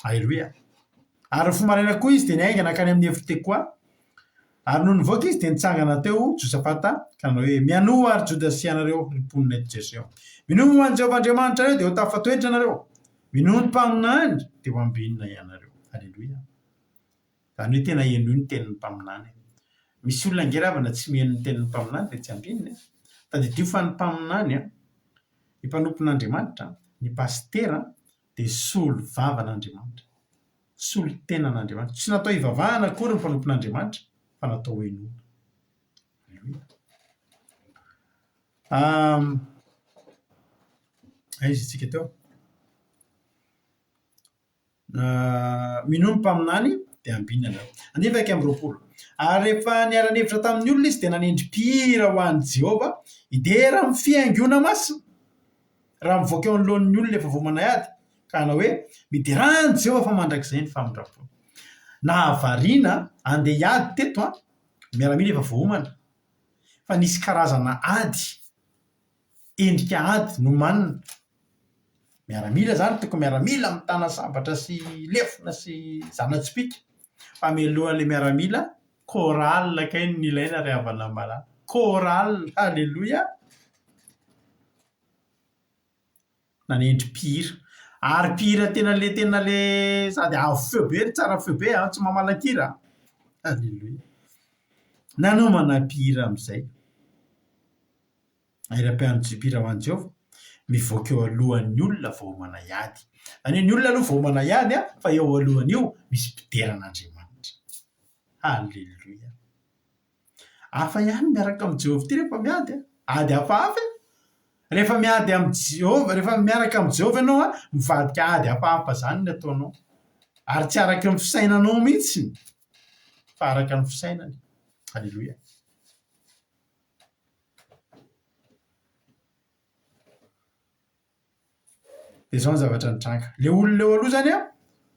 S2: Aleloia! Ary nifoha maraina koa izy dia niainga nankany amin'ny efitr'i Tekoa. Ary nony nivoaka izy dia nitsangana teo Josafata ka nanao hoe, Mianoa, ry Joda sy ianareo, ry mponina eto Jerosalema. Minoa an'i Jehovah Andriamanitrareo dia ho tafatoetra ianareo. Minoa ny mpaminany dia ho ambinina ianareo. Aleloia! Izany hoe tena henoy ny tenin'ny mpaminany. Misy olona ange ravana tsy miheno ny tenin'ny mpaminany dia tsy ambinina e. Tadidio fa ny mpaminany, ny mpanompon'Andriamanitra, ny pasitera dia solovavan'Andriamanitra, solontenan'Andriamanitra. Tsy natao hivavahana akory ny mpanompon'Andriamanitra fa natao henoina. Aleloia. Aiza isika teo? Minoa ny mpaminany dia ambinina ianareo. Andininy 21. Ary rehefa niara-nihevitra tamin'ny olona izy dia nanendry mpihira ho an'i Jehovah hidera amin'ny fihaingoana masina, raha mivoaka eo anoloan'ny olona efa voamanay ady, ka hanao hoe, Miderà an'i Jehovah fa mandrakizay ny famindram-pony. Nahavariana handeha hiady teto an, miaramila efa voaomana, fa nisy karazana ady. Endrika ady nomanina. Miaramila izany, tokony miaramila mitana sabatra sy lefona sy zana-tsipìka. Fa mialohan'ilay miaramila, chorale kay no ilaina ry havana malala. Chorale! Aleloia! Nanendry mpihira. Ary mpihira tena le tena le sady avo feo be ry tsara feo be an, tsy mamalan-kira an! Aleloia! Nanomana mpihira amin'izay. Ary ampian'i mpihira ho an'i Jehovah, mivoaka eo alohan'ny olona vao homana hiady. Izany hoe ny olona aloha vao homana hiady an, fa eo alohan'io misy mpidera an'Andriamanitra. Haleloia! Hafa ihany miaraka amin'i Jehovah ity rehefa miady an! Ady hafahafa e! Rehefa miady amin'i Jehovah, rehefa miaraka amin'i Jehovah ianao an, mivadika ady hafahafa izany ny ataonao. Ary tsy araka ny fisainanao mihitsy fa araka ny fisainany. Aleloia. Dia izao ny zavatra nitranga. Ilay olona eo aloha izany an,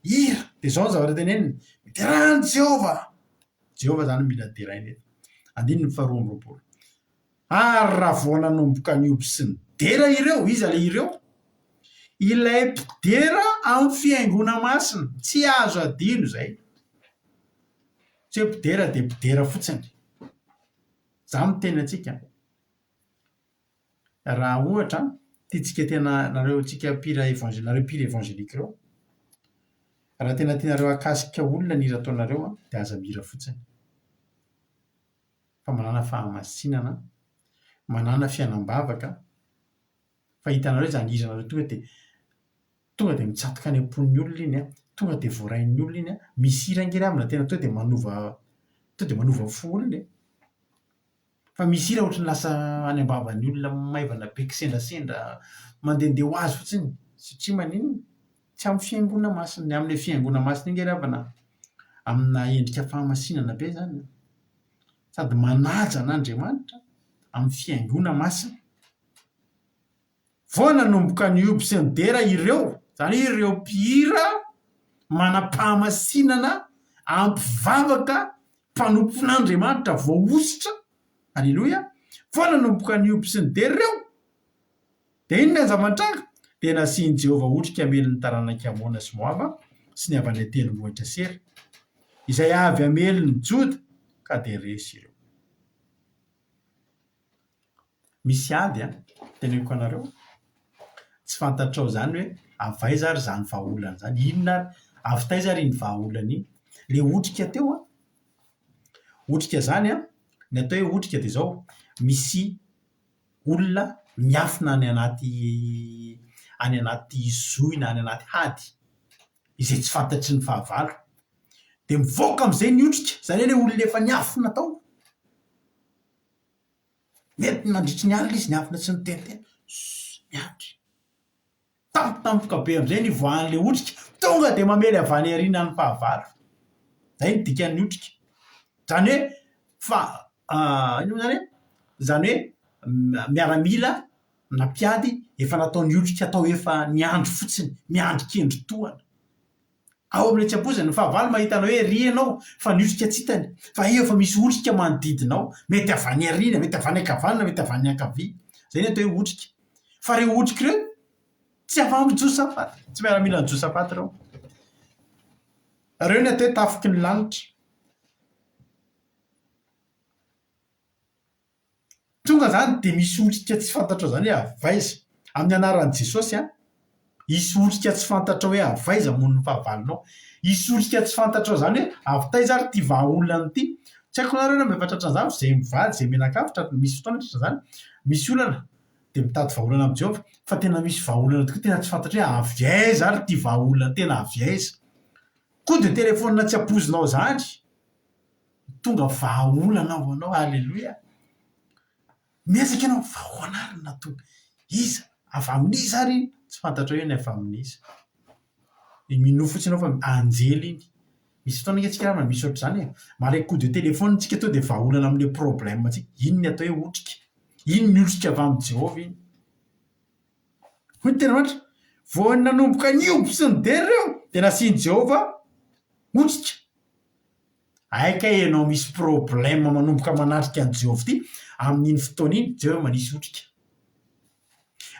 S2: hira. Dia izao ny zavatra teneniny, Miderà an'i Jehovah! Jehovah izany no mila deraina eto. Andininy faharoa amby 20. Ary raha vao nanomboka nihoby sy nidera ireo, iza ilay ireo? Ilay mpidera amin'ny fihaingoana masina. Tsy azo adino izay. Tsy hoe mpidera dia mpidera fotsiny. Izaho miteny antsika. Raha ohatra tiantsika tena nareo tsika mpihira evangel nareo mpihira evangelique ireo, raha tena tianareo hahakasika olona ny hira ataonareo an, dia aza mihira fotsiny fa manàna fahamasinana, manàna fiainam-bavaka, fa hitanareo izany hiranareo tonga dia tonga dia mitsatoka any am-pon'ny olona iny an, tonga dia voarain'ny olona iny an, misy hira ange ry havana tena tonga dia manova tonga dia manova fo olona e. Fa misy hira ohatran'ny lasa any am-bavan'ny olona maivana be kisendrasendra mandehandeha ho azy fotsiny satria maninona? Tsy amin'ny fihaingoana masina. Ny amin'ilay fihaingoana masina iny ange ry havana amina endrika fahamasinana be izany an! Sady manaja an'Andriamanitra amin'ny fihaingoana masina. Vao nanomboka nihoby sy nidera ireo, izany hoe ireo mpihira manam-pahamasinana, ampivavaka, mpanompon'Andriamanitra voahosotra, aleloia, vao nanomboka nihoby sy nidera ireo, dia inona ny zava-nitranga? Dia nasian'i Jehovah otrika hamely ny taranak'i Amona sy Moaba sy ny avy any an-tendrombohitra Sera, izay avy hamely ny Joda, ka dia resy ireo. Misy ady an, teneniko anareo, tsy fantatrao izany hoe avy aiza ary izany vahaolana izany, inona ary, avy taiza ary iny vahaolana iny. Ilay otrika teo an, otrika izany an, ny atao hoe otrika dia izao, misy olona miafina any anaty any anaty zohy na any anaty hady izay tsy fantatry ny fahavalo. Dia mivoaka amin'izay ny otrika, izany hoe ilay olona efa niafina tao. Mety nandritry ny alina izy niafina tsy niteniteny. Ssss, miandry. Tampotampoka be amin'izay ny ivoahan'ilay otrika, tonga dia mamely avy any aoriana ny fahavalo. Izay no dikan'ny otrika. Izany hoe fa inona moa izany e? Izany hoe miaramila na mpiady efa nataony otrika tao efa niandry fotsiny, miandry kendry tohana. Ao amin'ilay tsy ampoizina, ny fahavalo mahita anao hoe ery ianao fa ny otrika tsy hitany, fa eo efa misy otrika manodidina ao, mety avy any aoriana, mety avy any ankavanana, mety avy any ankavia. Izay ny atao hoe otrika. Fa ireo otrika ireo tsy avy amin'i Josafata, tsy miaramilan'i Josafata ireo. Ireo ny atao hoe tafiky ny lanitra. Tonga zany dia misy otrika tsy fantatrao zany hoe avy aiza. Amin'ny anaran'i Jesosy an, hisy otrika tsy fantatrao hoe avy aiza hamono ny fahavalonao. Hisy otrika tsy fantatrao zany hoe avy taiza ary ity vahaolana ity. Tsy haiko nareo na efa tratran'izany fa izay mivady, izay mianakavy tratry, misy fotoana tratran'izany, misy olana dia mitady vahaolana amin'i Jehovah fa tena misy vahaolana tokoa tena tsy fantatra hoe avy aiza ary ity vahaolana tena avy aiza. Coup de téléphone tsy ampoizinao zany. Tonga vahaolana ho anao, Aleloia! Miezaka ianao, fa ahoana ary no nahatonga? Iza? Avy amin'iza ary iny? Tsy fantatrao iny avy amin'iza. Dia minoa fotsiny ianao fa anjely iny. Misy fotoana ange tsika namana misy ohatr'izany e. Maharay coup de téléphone tsika tonga dia vahaolana amin'ilay problème tsika. Iny ny atao hoe otrika. Iny ny otrika avy amin'i Jehovah iny. Hoy ny tenin'Andriamanitra, Vao nanomboka nihoby sy nidera ireo, dia nasian'i Jehovah otrika. Hay kay ianao misy problème manomboka manatrika an'i Jehovah ity, amin'iny fotoana iny, Jehovah manisy otrika.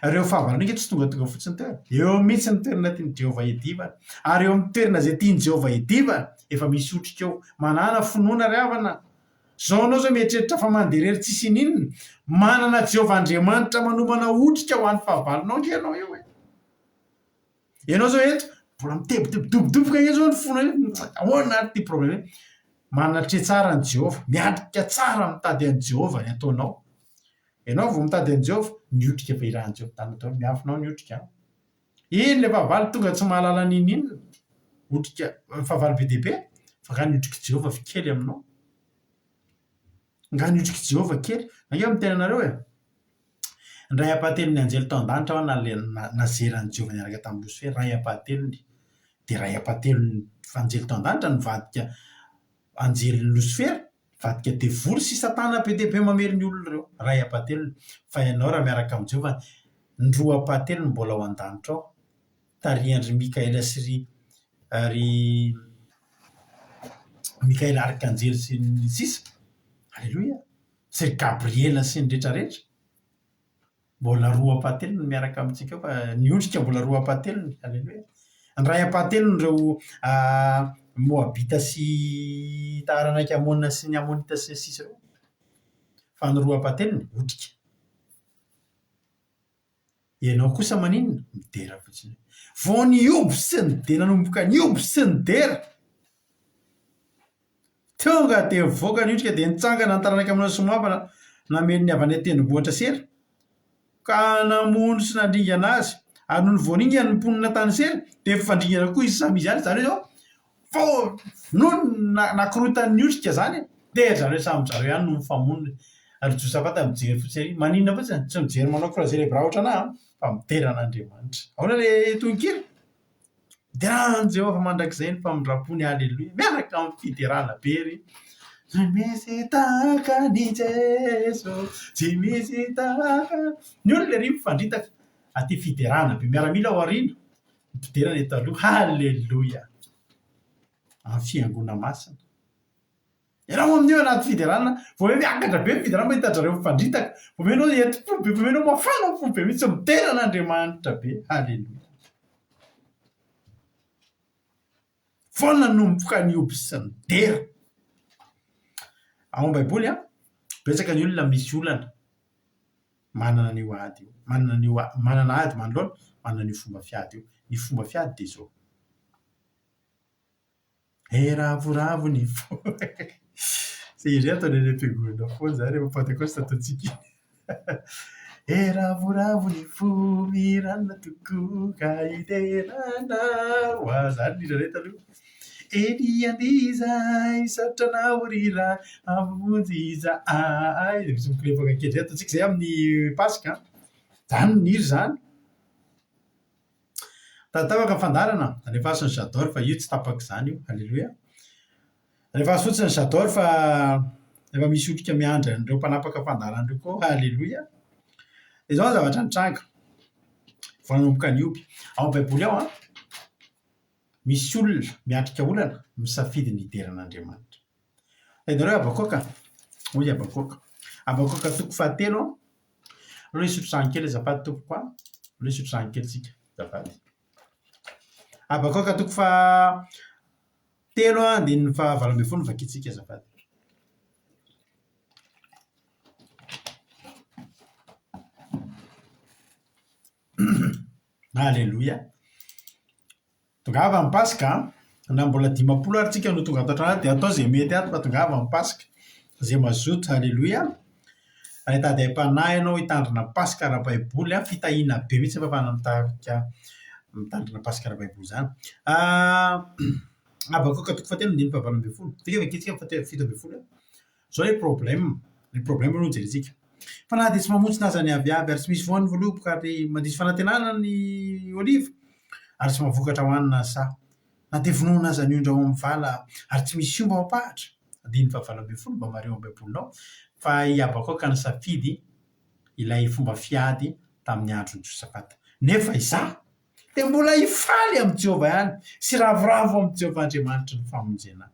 S2: Ireo fahavalonao ange tsy tongatonga fotsiny teo e. Eo mihitsy ny toerana tian'i Jehovah hiadivana. Ary eo amin'ny toerana izay tian'i Jehovah hiadivana, efa misy otrika eo. Manàna finoana ry havana. Izao ianao izao mieritreritra fa mandeha irery tsisy ininona. Manana Jehovah Andriamanitra manomana otrika ho an'ny fahavalonao ange ianao eo e. Ianao izao eto, mbola mitebiteby, midobodoboka ange izao ny fonao io. Ahoana ary ity problème ity? Manatreha tsara an'i Jehovah, miatrika tsara mitady an'i Jehovah ny ataonao. Ianao vao mitady an'i Jehovah, ny otrika efa irahan'i Jehovah tany daholo, miafina ao ny otrika an. Iny ilay fahavalo tonga tsy mahalala n'inon'inona, otrika, fahavalo be dia be, fa angaha ny otrik'i Jehovah kely aminao? Angaha ny otrik'i Jehovah kely? Angaha miteny anareo e? Ny ray ampahatelon'ny anjely tao an-danitra ho'a nazeran'i Jehovah niaraka tamin'i Losifera, ray ampahatelony. Dia ray ampahatelon'ny anjely tao an-danitra nivadika anjelin'i Losifera, nivadika devoly sy satana be dia be mamely ny olona ireo, ray ampahatelony. Fa ianao raha miaraka amin'i Jehovah, ny roa ampahatelony mbola ao an-danitra ao, tarihan-dry Mikaela sy ry ry Mikaela arkanjely sy ny sisa. Aleloia! Sy ry Gabriela sy ny rehetra rehetra. Mbola roa ampahatelony miaraka amintsika eo fa ny ondrika mbola roa ampahatelony. Aleloia. Ny iray ampahatelony ireo Moabita sy taranak'i Amona sy ny Amonita sy ny sisa ireo. Fa ny roa ampahatelony otrika. Ianao kosa maninona? Midera fotsiny. Vao nihoby sy nidera nanomboka nihoby sy nidera. Tonga dia nivoaka ny otrika dia nitsangana ny taranak'i Amnona sy Moaba namely ny avy any an-tendrombohitra Sera, ka namono sy nandringana azy. Ary nony voaringana ny mponina tany Sera, dia nifandringana koa izy samy izy ihany. Izany hoe izao, vao nony nakorontan'ny otrika izany, dia ry zareo samy zareo ihany no nifamono. Ary Josafata mijery fotsiny ery. Maninona fotsiny? Tsy mijery manao croiser les bras ohatran'ahy an, fa midera an'Andriamanitra. Ahoana ilay tononkira? Derà an'i Jehovah mandrakizay ny famindrampony, Aleloia! Miaraka amin'ny fiderana be ry. Tsy misy tahaka an'i Jeso, tsy misy tahaka. Ny olona ery mifandritaka, aty fiderana be, miaramila ao aoriana, ny mpiderana eto aloha, Aleloia! Amin'ny fiangona masina. Ianao amin'io anaty fiderana, vao hoe miakatra be ny fiderana mahita an-dry zareo mifandritaka, vao hoe ianao entim-po be, vao hoe ianao mafana fo be mihitsy midera an'Andriamanitra be. Aleloia. Vao nanomboka nihoby sy nidera. Ao amin'ny Baiboly, betsaka ny olona misy olana manana an'io ady io, manana an'io manana ady manoloana, manana an'io fomba fiady io. Ny fomba fiady dia izao. He ravoravo ny fo. Zay indray ataony any am-piangonana foana izany rehefa Pantekosta ataontsika iny. He ravoravo ny fo miranona tokoa ka hidera anao. Ah, izany ny hira iray taloha. Eny andiza misaotra anao ry Ray hamonjy izahay. Dia misy mikorepaka kely izay ataontsika izay amin'ny Paska. Izany ny hira izany. Tapaka ny fandaharana, alefaso ny j'adore fa io tsy tapaka izany io, aleloia. Alefaso fotsiny ny j'adore fa efa misy otrika miandry an'ireo mpanapaka fandaharana ireo koa, aleloia. Dia izao ny zavatra nitranga, vao nanomboka nihoby. Ao amin'ny baiboly ao an, misy olona miatrika olana misafidy ny hidera an'Andriamanitra. Hainareo Habakoka? Hoy Habakoka. Habakoka toko fahatelo an. Aleo hisotro rano kely azafady tompoko a. Aleo hisotro rano kely tsika azafady. Habakoka toko fahatelo andininy fahavalo ambin'ny folo no vakintsika azafady. Aleloia. Tongava ny Paska an! Na mbola 50 ary tsika no tonga ato an-trano ato dia atao izay mety ato fa tongava ny Paska. Izay mazoto, Aleloia! Raha hitady aim-panahy ianao hitandrina Paska ara-baiboly an, fitahiana be mihitsy ny fahafahana mitarika mitandrina Paska ara-baiboly izany. Habakoka toko fahatelo andininy fahavalo ambin'ny folo. Tsika vakintsika fahatelo 17 e. Izao ilay problème, ilay problème aloha no jerentsika. Fa na dia tsy mamontsina aza ny aviavy ary tsy misy voany ny voaloboka ary mandiso fanantenana ny oliva ary tsy mahavokatra hohanina ny saha. Na dia vonoina aza ny ondry ao amin'ny vala ary tsy misy omby ao am-pahatra. Andininy fahavalo ambin'ny folo, mba mariho ao amin'ny Baibolinao fa i Habakoka nisafidy ilay fomba fiady tamin'ny andron'i Josafata. Nefa izaho dia mbola hifaly amin'i Jehovah ihany sy hiravoravo amin'i Jehovah Andriamanitry ny famonjena ahy.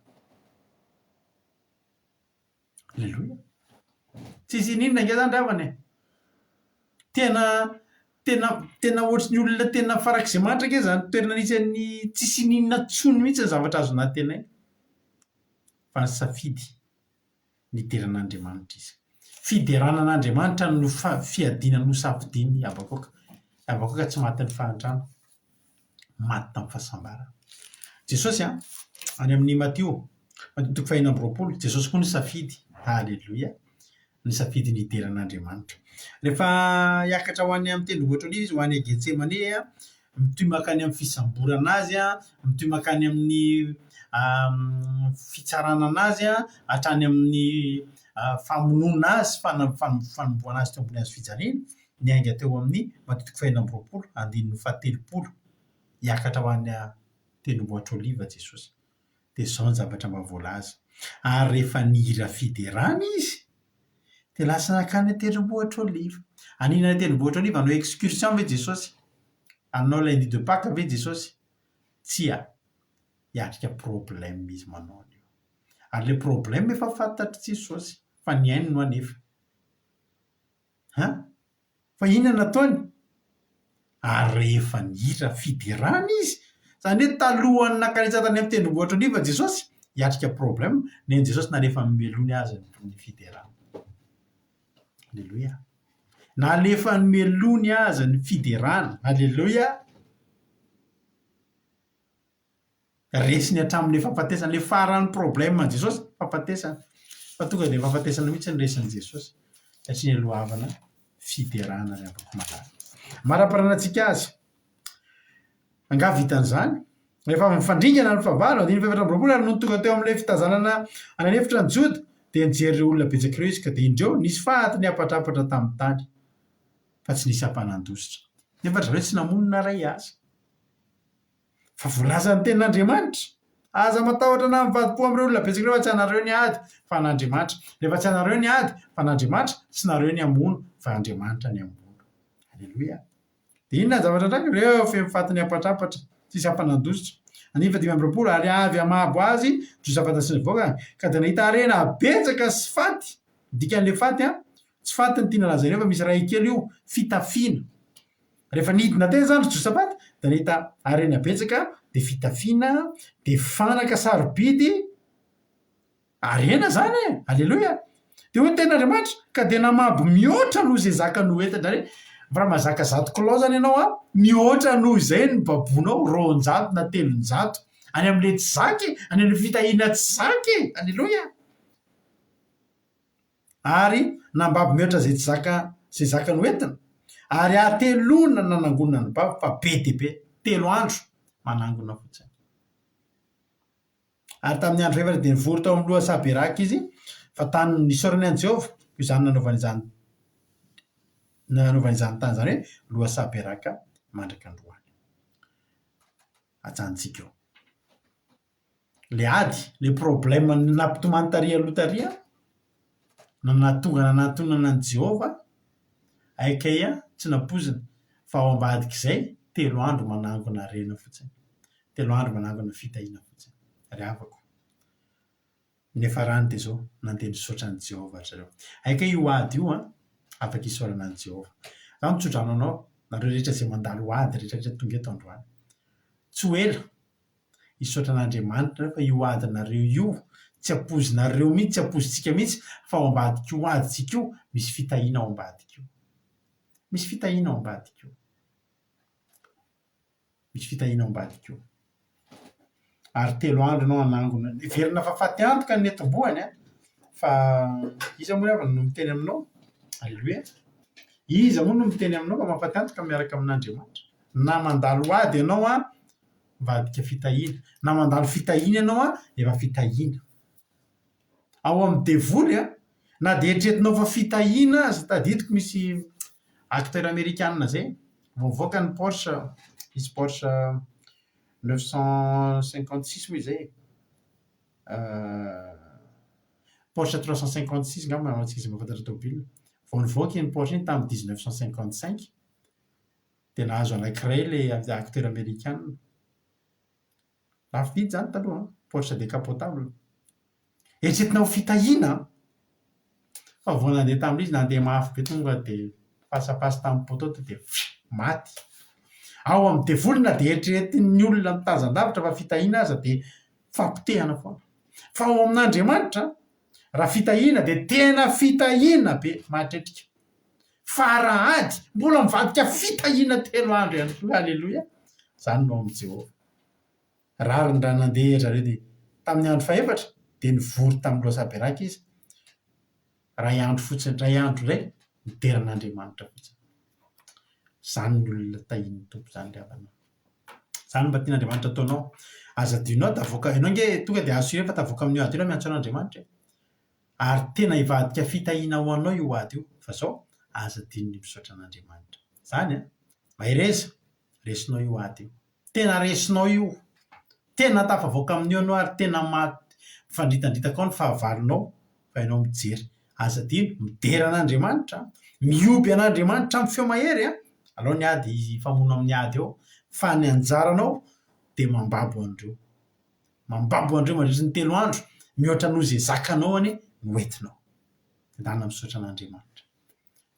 S2: Aleloia. Tsisy ininona ange zany ry havana e. Tena. Tena tena ohatry ny olona tena farak'izay mahantra ange izany toerana nisy an'i tsisy n'inona intsony mihitsy ny zavatra azo nantenaina. Fa nisafidy nidera an'Andriamanitra izy. Fiderana an'Andriamanitra no fiadiana nosafidian'i Habakoka. Habakoka tsy matin'ny fahantrana, maty tamin'ny fahasambarana. Jesosy an, any amin'ny Matio, Matio toko fahenina amby roapolo, Jesosy koa nisafidy, haleloia, nisafidy ny hidera an'Andriamanitra. Rehefa hiakatra ho any amin'ny tendrombohitra Oliva izy, ho any Getsemane, mitohy mankany amin'ny fisamborana azy, mitohy mankany amin'ny fitsarana anazy, hatrany amin'ny famonoana azy, fanombohana azy teo ambony hazo fijaliana, niainga teo amin'ny Matio toko fahenina amby roapolo, andininy fahatelopolo, hiakatra ho any tendrombohitra Oliva Jesosy. Dia izao ny zavatra mba voalaza, Ary rehefa nihira fiderana izy, dia lasa nankany an-tendrombohitra Oliva. Hanina any an-tendrombohitra Oliva, hanao excursion ve Jesosy? Hanao lundi de Pâques ve Jesosy? Tsia. Hiatrika problème izy manao an'io. Ary ilay problème efa fantatr'i Jesosy, fa ny hainy no anefa. An? Fa inona no nataony? Ary rehefa nihira fiderana izy, izany hoe talohan'ny nankanesa tany amin'ny tendrombohitra Oliva Jesosy, hiatrika problème, nen'i Jesosy nalefa nomelohiny aza ny fiderana. Aleloia. Nalefa nomelohiny aza ny fiderana. Aleloia. Resiny hatramin'ilay fahafatesana, ilay faran'ny problème an'i Jesosy, fahafatesana. Fa tonga dia fahafatesana mihitsy ny resin'i Jesosy, satria nialohavana fiderana ry havako malala. Maraparanantsika azy. Angaha vitan'izany? Rehefa avy nifandringana ny fahavalo, andininy fahefatra amby roapolo, ary nony tonga teo amin'ilay fitazanana any an'efitra ny Joda, dia nijery ireo olona betsaka ireo izy, ka dia indreo, nisy faty niapatrapatra tamin'ny tany, fa tsy nisy ampanandositra. Nefa ry zareo tsy namono na iray aza. Fa voalazan'ny tenin'Andriamanitra, Aza matahotra na mivadi-po amin'ireo olona betsaka ireo fa tsy anareo ny ady fa an'Andriamanitra. Rehefa tsy anareo ny ady fa an'Andriamanitra, tsy nareo ny hamono fa Andriamanitra ny hamono. Aleloia. Dia inona ny zavatra nitranga? Ireo feno faty niapatrapatra, tsisy afa-nandositra. Andininy fahadimy amby roapolo, Ary avy hamabo azy Josafata sy ny vahoakany, ka dia nahita harena betsaka sy faty. Ny dikan'ilay faty an, tsy faty no tiana lazaina eo fa misy iray kely io, fitafiana. Rehefa nidina teny izany ry Josafata dia nahita harena betsaka, dia fitafiana, dia fanaka sarobidy, harena izany e! Aleloia! Dia hoy ny tenin'Andriamanitra, ka dia namabo mihoatra noho izay zaka noentiny. Izany hoe, raha mahazaka zato kilao izany ianao an, mihoatra noho izay ny babonao, roanjato na telonjato. Any amin'ilay tsy zaka e! Any amin'ilay fitahiana tsy zaka e! Aleloia! Ary nambabo mihoatra izay tsy zaka izay zakany hoentina, ary hateloana nanangonana ny babo fa be dia be, telo andro manangona fotsiny. Ary tamin'ny andro fahefatra dia nivory tao amin'ny lohasaha Beraka izy, fa tany no nisaorany an'i Jehovah, koa izany nanaovany izany nanaovany izany tany izany hoe lohasaha Beraka mandraka androany. Ajanontsika eo. Le ady, le problème nampitomany tary aloha tary an, no nahatonga nanantonana an'i Jehovah, hay kay an, tsy nampoizina fa ao ambadik'izay telo andro manangona harena fotsiny, telo andro manangona fitahiana fotsiny. Ry havako, ny niafarany dia izao, nandeha nisaotra an'i Jehovah ry zareo. Hay kay io ady io an, afaka isaorana an'i Jehovah. Za mitsodrano anao, nareo rehetra izay mandalo ady rehetra rehetra tonga eto androany, tsy ho ela Hisaotra an'Andriamanitra nareo fa io adinareo io tsy ampoizinareo mihitsy, tsy ampoizintsika mihitsy fa ao ambadik'io adintsika io misy fitahiana ao ambadik'io. Misy fitahiana ao ambadik'io. Misy fitahiana ao ambadik'io. Ary telo andro ianao hanangona. Heverina fa faty antoka ny niantombohany an, fa iza moa ry havana no miteny aminao? Aleloia. Iza moa no miteny aminao fa mahafaty antoka miaraka amin'Andriamanitra? Na mandalo ady ianao an, mivadika fitahiana. Na mandalo fitahiana ianao an, efa fitahiana. Ao amin'ny devoly an, na dia eritreretinao fa fitahiana aza, tadidiko misy acteur amerikana izay, vao nivoaka ny Porsche, nisy Porsche neuf cent cinquante six moa izay e, Porsche trois cent cinquante six angamba ho antsika izay mahafantatra tômôbila, vao nivoaka iny Porsche iny tamin'ny dix neuf cent cinquante cinq, Dia nahazo anankiray ilay acteur amerikana. Lafo vidy izany taloha an, Porsche décapotable. Eritreretina ho fitahiana an! Fa vao nandeha tamin'ilay izy, nandeha mafy be tonga dia face à face tamin'ny poteau tonga dia. Maty. Ao amin'ny devoly na dia eritreretin'ny olona mitazan-davitra fa fitahiana aza dia fampotehana foana. Fa ao amin'Andriamanitra, raha fitahiana dia tena fitahiana be mahatretrika. Fa raha ady, mbola mivadika fitahiana telo andro ihany koa. Aleloia! Izany no ao amin'i Jehovah. Rariny raha nandeha ry zareo dia tamin'ny andro fahefatra dia nivory tamin'ny lohasaha-beraka izy. Iray andro fotsiny, iray andro indray nidera an'Andriamanitra fotsiny. Izany ny olona tahian'ny Tompo izany ry havana. Izany no mba tian'Andriamanitra ataonao. Aza adinonao tavoaka, ianao ange tonga dia assuré fa tavoaka amin'io ady io raha miantso an'Andriamanitra e. Ary tena hivadika fitahiana ho anao io ady io. Fa izao, aza adino ny misaotra an'Andriamanitra. Izany an! Mahereza, resinao io ady io. Tena resinao io. Tena tafavoaka amin'io ianao ary tena maty mifandritandritaka ao ny fahavalonao fa ianao mijery. Aza adino, midera an'Andriamanitra, mihoby an'Andriamanitra amin'ny feo mahery an! Alao ny ady hifamono amin'ny ady eo fa ny anjaranao dia mambabo an'ireo. Mambabo an'ireo mandritry ny telo andro, mihoatra noho izay zakanao anie no entinao. Ndana misaotra an'Andriamanitra.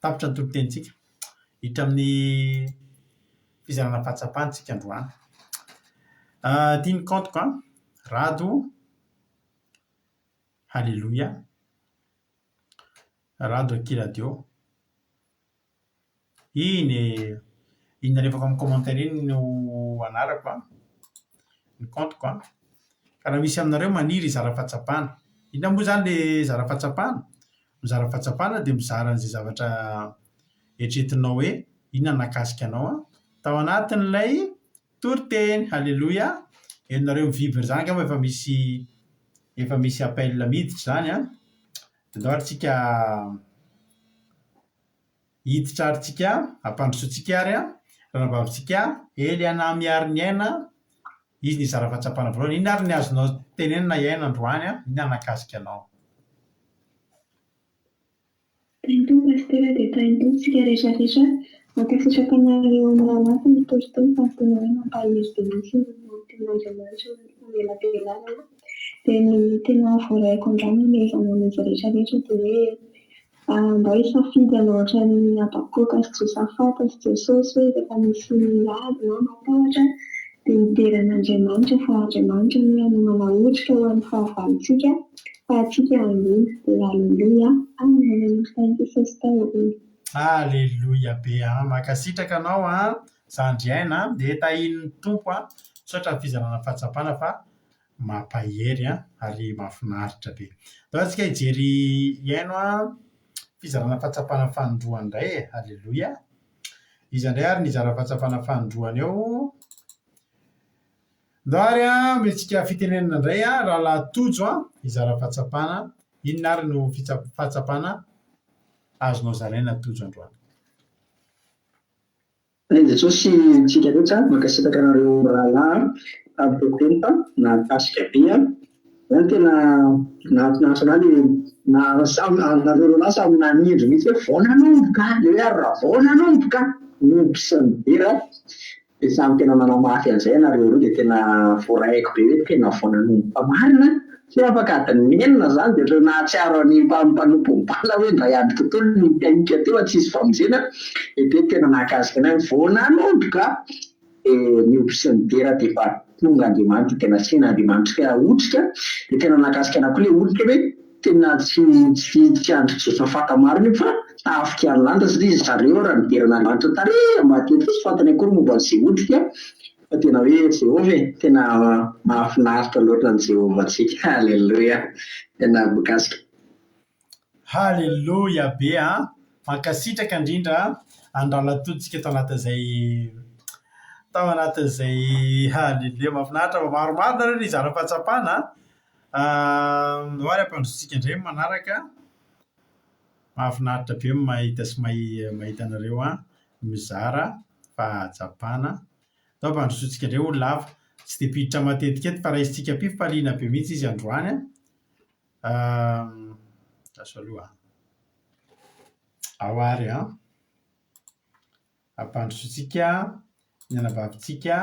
S2: Tapitra ny toritenintsika. Hiditra amin'ny fizarana fahatsapana isika androany. Ity ny kaontiko an, Rado, Haleloia, Rado akia radio. Iny e! Iny nalefako amin'ny commentaire iny no anarako an, ny compte-ko an. Ka raha misy aminareo maniry hizara fahatsapana, inona moa izany ilay hizara fahatsapana? Mizara fahatsapana dia mizara an'izay zavatra eritreretinao hoe inona no nahakasika anao an, tao anatin'ilay toriteny. Haleloia! Henonareo mi-vibre izany angamba efa misy efa misy appel miditra izany an. Dia andao ary tsika Hiditra ary tsika, ampandrosoantsika ary an, ranabavintsika Eliana Mihariniaina, izy nizara fahatsapana voalohany, inona ary ny azonao tenenina hiaina androany an, inona nahakasika anao?
S6: Tahin'ny Tompo Pasitera dia tahin'ny Tompo tsika rehetra rehetra. Mankasitraka anareo mirahalahy ny toriteny fa tena hoe mampahery be mihitsy ny tenin'Andriamanitra ho an'ny famelabelarana. Dia ny tena voaraiko androany hanomezana an'izy rehetra rehetra dia hoe Mba hisafidy hanao ohatran'i Habakoka sy Josafata sy Jesosy hoe rehefa misy ady na matahotra dia hidera an'Andriamanitra fa Andriamanitra anie hanomana otrika ho an'ny fahavalontsika fa antsika hangina. Dia Aleloia. Amen. Thank you sister.
S2: Aleloia be an! Mankasitraka anao an! Zandry aina an! Dia tahian'ny Tompo an! Misaotra ny fizarana fahatsapana fa Mampahery an! Ary mahafinaritra be. Ndao ary tsika hijery hihaino an, fizarana fahatsapana fanindroany indray e! Aleloia! Iza indray ary ny hizara fahatsapana fanindroany eo? Ndao ary an, omentsika fitenenana indray an, Rahalahy Tojo an, hizara fahatsapana. Inona ary no fitsa- fahatsapana azonao zaraina Tojo androany?
S7: Tahin'i Jesosy antsika rehetra, mankasitraka anareo mirahalahy tamin'ny toriteny fa nahakasika be an! Zany tena nahafinaritra anah le na samy nareo roalahy samy nanindry mihitsy hoe vao nanomboka le hoe ary raha vao nanomboka nomby sy nidera de samy tena nanamafy an'izay ianareo roa de tena voaraiko be hoe tena vao nanomboka marina an! Tsy afaka adin'ny enina izany dia ohatran'ny nahatsiaro an'i mpanompo bala hoe indray andro tontolo nikaika teo fa tsisy famonjena dia teo tena nahakasika anay vao nanomboka dia nihoby sy nidera dia efa tonga Andriamanitra dia nasiana Andriamanitra otrika dia tena nahakasika anah koa ilay otrika hoe tena tsy tsy tsy andry Josafata marina io fa tafika any lanitra satria zareo raha nidera an'Andriamanitra tary ambadika teo tsy fantany akory momba an'izay otrika Fa tena hoe Jehovah e! Tena mahafinaritra loatra ny Jehovah antsika. Alléluia! Tena mikasika.
S2: Haleloia be a! Mankasitraka indrindra an'i Ralatoantsika tao anatin'izay tao anatin'izay haleloia mahafinaritra fa maromaro nareo nizara fahatsapana a! Ho ary ampandrosoantsika indray ny manaraka. Mahafinaritra be ny mahita sy mahita anareo mizara fahatsapana. Atao ampandrosoantsika indray olona hafa. Tsy dia mpiditra matetika eto fa raisintsika am-pifaliana be mihitsy izy androany an. Andraso aloha an. Ao ary an. Ampandrosoantsika ny anabavintsika.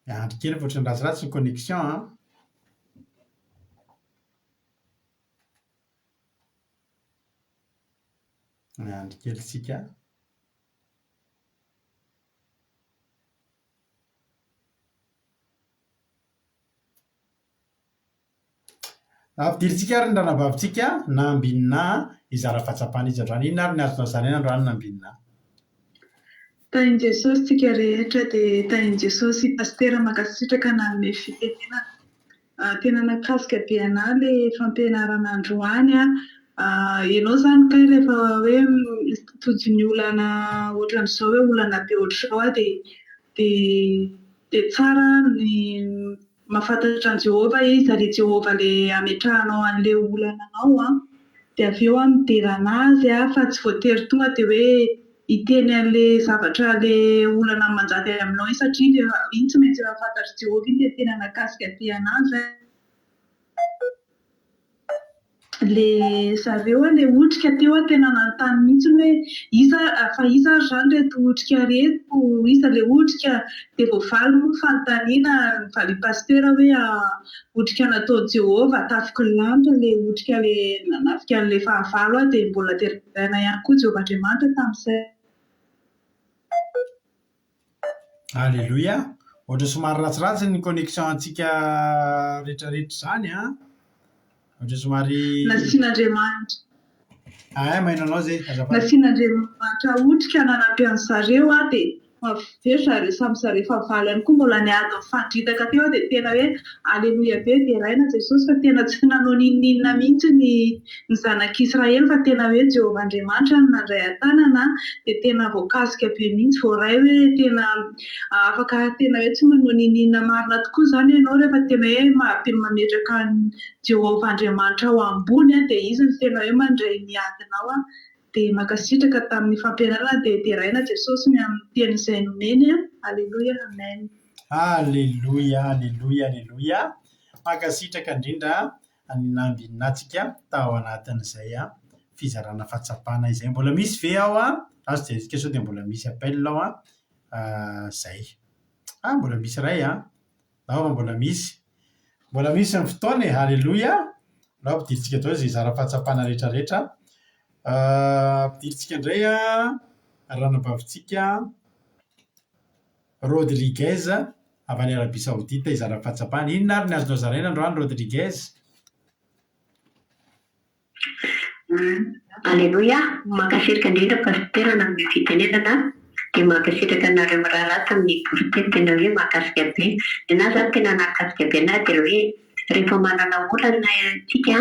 S2: Miandry kely fa ohatran'ny ratsiratsy ny connexion an. Miandry kely isika. Ampidirintsika ary ny ranabavintsika Nambinina hizara fahatsapana izy androany. Inona ary ny azonao zaraina androany Nambinina?
S8: Tahin'i Jesosy tsika rehetra dia tahin'i Jesosy Pasitera mankasitraka nanome fitenenana. Tena nakasika be anah le fampianarana androany an. Ianao zany kay rehefa hoe tojo ny olana ohatran'izao hoe olana be ohatr'izao aho dia dia tsara ny Mahafantatra an'i Jehovah izy ary i Jehovah ilay ametrahanao an'ilay olana anao an. Dia avy eo an midera an'azy an, fa tsy voatery tonga dia hoe hiteny an'ilay zavatra ilay olana manjady aminao iny satria iny efa iny tsy maintsy efa fantatr'i Jehovah iny dia tena nahakasika be an'ahy izay. Le zareo a le otrika teo aho tena nanontany mihitsy hoe iza fa iza ary zany reto otrika reto, iza le otrika, dia voavaly moa ny fanontaniana novalian'i pasitera hoe otrika nataon'i Jehovah tafiky ny lanitra le otrika le nanafika an'ilay fahavalo aho dia mbola deraina ihany koa Jehovah Andriamanitra tamin'izay.
S2: Aleloia! Ohatra somary ratsiratsy ny connexion antsika retraretra izany an! Ohatra somary.
S8: Nasian'Andriamanitra.
S2: Ahay maheno anao zay, azafady.
S8: Nasian'Andriamanitra otrika nanampy an'zareo aho dia avy eo zareo samy zareo fahavalo ihany koa mbola niady nifandritaka teo aho dia tena hoe aleloia be deraina Jesosy fa tena tsy nanao n'inon'inona mihitsy ny ny zanak'Israely fa tena hoe Jehovah Andriamanitra no nandray an-tanana dia tena voakasika be mihitsy, voaray hoe tena afaka tena hoe tsy manao n'inon'inona marina tokoa izany ianao rehefa tena hoe mametraka an'i Jehovah Andriamanitra ho ambony dia Izy no tena hoe mandray ny adinao dia mankasitraka tamin'ny fampianarana dia deraina Jesosy ny amin'ny teny izay nomeny Aleloia Amen.
S2: Aleloia Aleloia Aleloia Mankasitraka indrindra ny nambinantsika tao anatin'izay fizarana fahatsapana izay. Mbola misy ve ao an? Azo jerentsika sao dia mbola misy appel ao an. Izay. Ah, mbola misy iray an. Ao fa mbola misy. Mbola misy ny fotoana e. Haleloia. Aleo ampidirintsika daholo izay hizara fahatsapana rehetra rehetra. Ampidirintsika indray an, ranabavintsika Rodriguez avy any Arabie Saoudite hizara fahatsapana. Inona ary ny azonao zaraina androany Rodriguez?
S9: Aleloia! Mankasitraka indrindra Pasitera nanome fitenenana dia mankasitraka anareo miraharaha tamin'ny toriteny tena hoe mahakasika be. Ny anah zany tena nahakasika be anah dia le hoe rehefa manana olana isika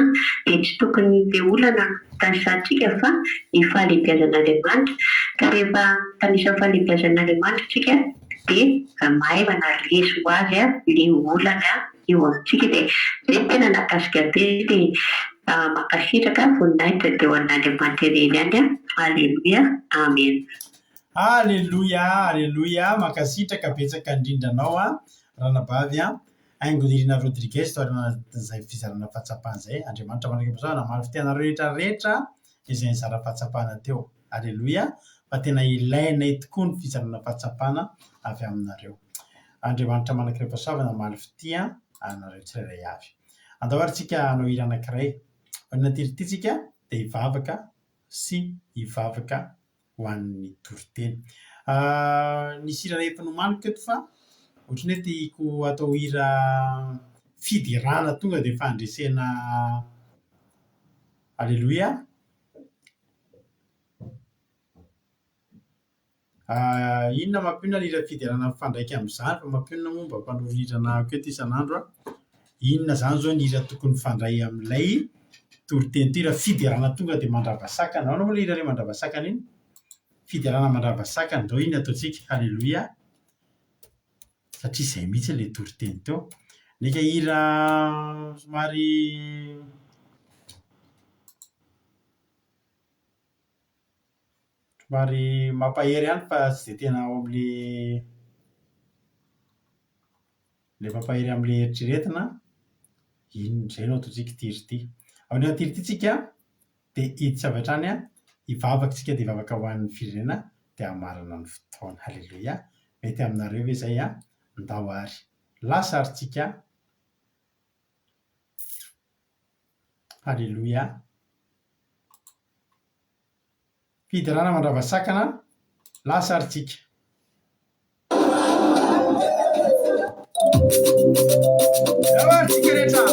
S9: dia tsy tokony le olana no tanisantsika fa ny fahalehibiazan'Andriamanitra ka rehefa mitanisa ny fahalehibiazan'Andriamanitra isika dia maivana resy ho azy le olana eo amintsika dia zay no tena nahakasika be dia mankasitraka voninahitra dia ho an'Andriamanitra irery ihany Aleloia Amen.
S2: Aleloia Aleloia mankasitraka betsaka indrindra anao an ranabavy an Haingo Nirina Rodriguez tao anatin'izay fizarana fahatsapana izay. Andriamanitra manakam-pahasoavana hamaly fitia anareo rehetra rehetra izay nizara fahatsapana teo. Aleloia! Fa tena ilainay tokoa ny fizarana fahatsapana avy aminareo. Andriamanitra manakam-pahasoavana hamaly fitia anareo tsirairay avy. Andao ary tsika hanao hira anankiray. Aorian'ity hira ity tsika dia hivavaka sy hivavaka ho an'ny toriteny. Nisy hira efa nomaniko eto fa ohatran'ny hoe tiako atao hira fiderana tonga dia fandresena Aleloia. Inona mampionona ny hira fiderana mifandraika amin'izany fa mampionona moa mba mpanoro hira anahako eto isan'andro aho. Inona izany izao ny hira tokony mifandray amin'ilay toriteny ity? Hira fiderana tonga dia mandrava sakana. Ahoana moa ilay hira ilay mandrava sakana iny? Fiderana mandrava sakana. Ndao iny ataontsika. Haleloia. Satria izay mihitsy ilay toriteny teo. Neka hira somary Somary mampahery ihany fa tsy dia tena ao amin'ilay ilay mampahery amin'ilay eritreretina. Inona indray no ataontsika ity ry ity. Aorian'ity ry ity tsika dia hiditra avy hatrany hivavaka isika dia hivavaka ho an'ny firenena dia hamarana ny fotoana. Haleloia. Mety aminareo ve izay an? Ndao ary. Lasa ary tsika. Haleloia. Fiderana mandrava sakana, lasa ary tsika. Eo ary tsika rehetra.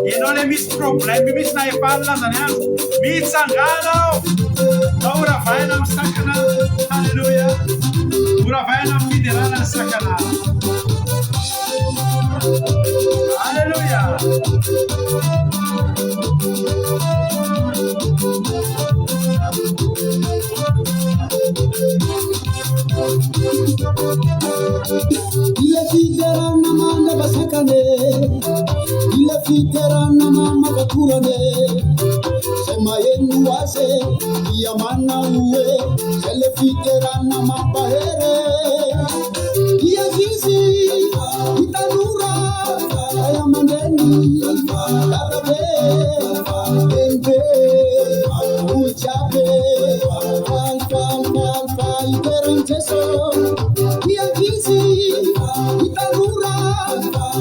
S2: Ianao ilay misy problème misy na efa alina aza ny andro. Mitsangàna ao. Mba ho ravaina amin'ny sakana. Haleloia. Ho ravaina amin'ny fiderana ny sakana. Haleloia.
S10: Ilay fiderana mandrava sakana e, ilay fiderana mamafatorana e, zay maheno azy e, dia manao hoe, zay ilay fiderana mampahery e. Ny ankizy, ny tanora, ray aman-dreny, dadabe, nenibe, olo jiaby, faly faly faly faly hidera an'i Jeso. Ny ankizy, ny tanora,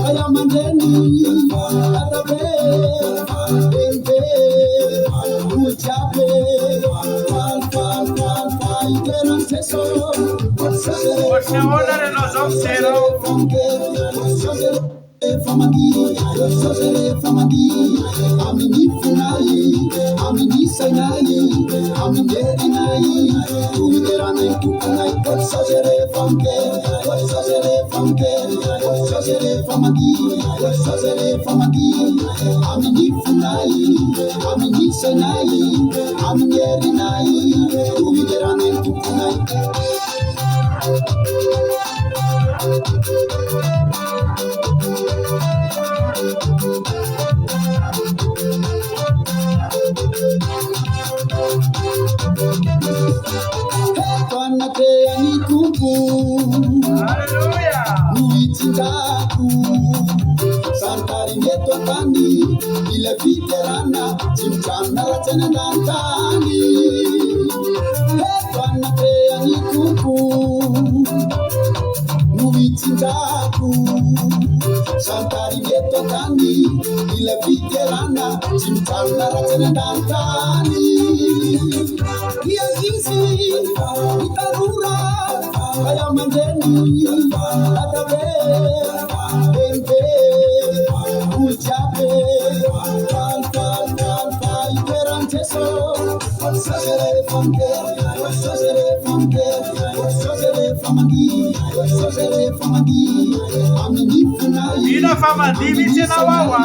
S10: ray aman-dreny, dadabe, nenibe, olo jiaby, faly faly faly faly hidera an'i Jeso.
S2: Ohatry ny ahoana ary ianao izao mijery ao?
S10: Eto anatrehan'ny Tompo
S2: Alléluia!
S10: no hitsinjako Saro-tariny eto an-tany ilay fiderana tsy mijanona raha tsy any an-danitra any Eto anatrehan'ny Tompo no hitsinjako Santariny eto an-tany ilay fiderana tsy mijanona raha tsy any an-danitra any Ny ankizy, ny tanora, ray aman-dreny, dadabe, nenibe, olo jiaby Faly, faly, faly, faly hidera an'i Jeso
S2: Mino aho fa mandihy mihitsy ianao ao a!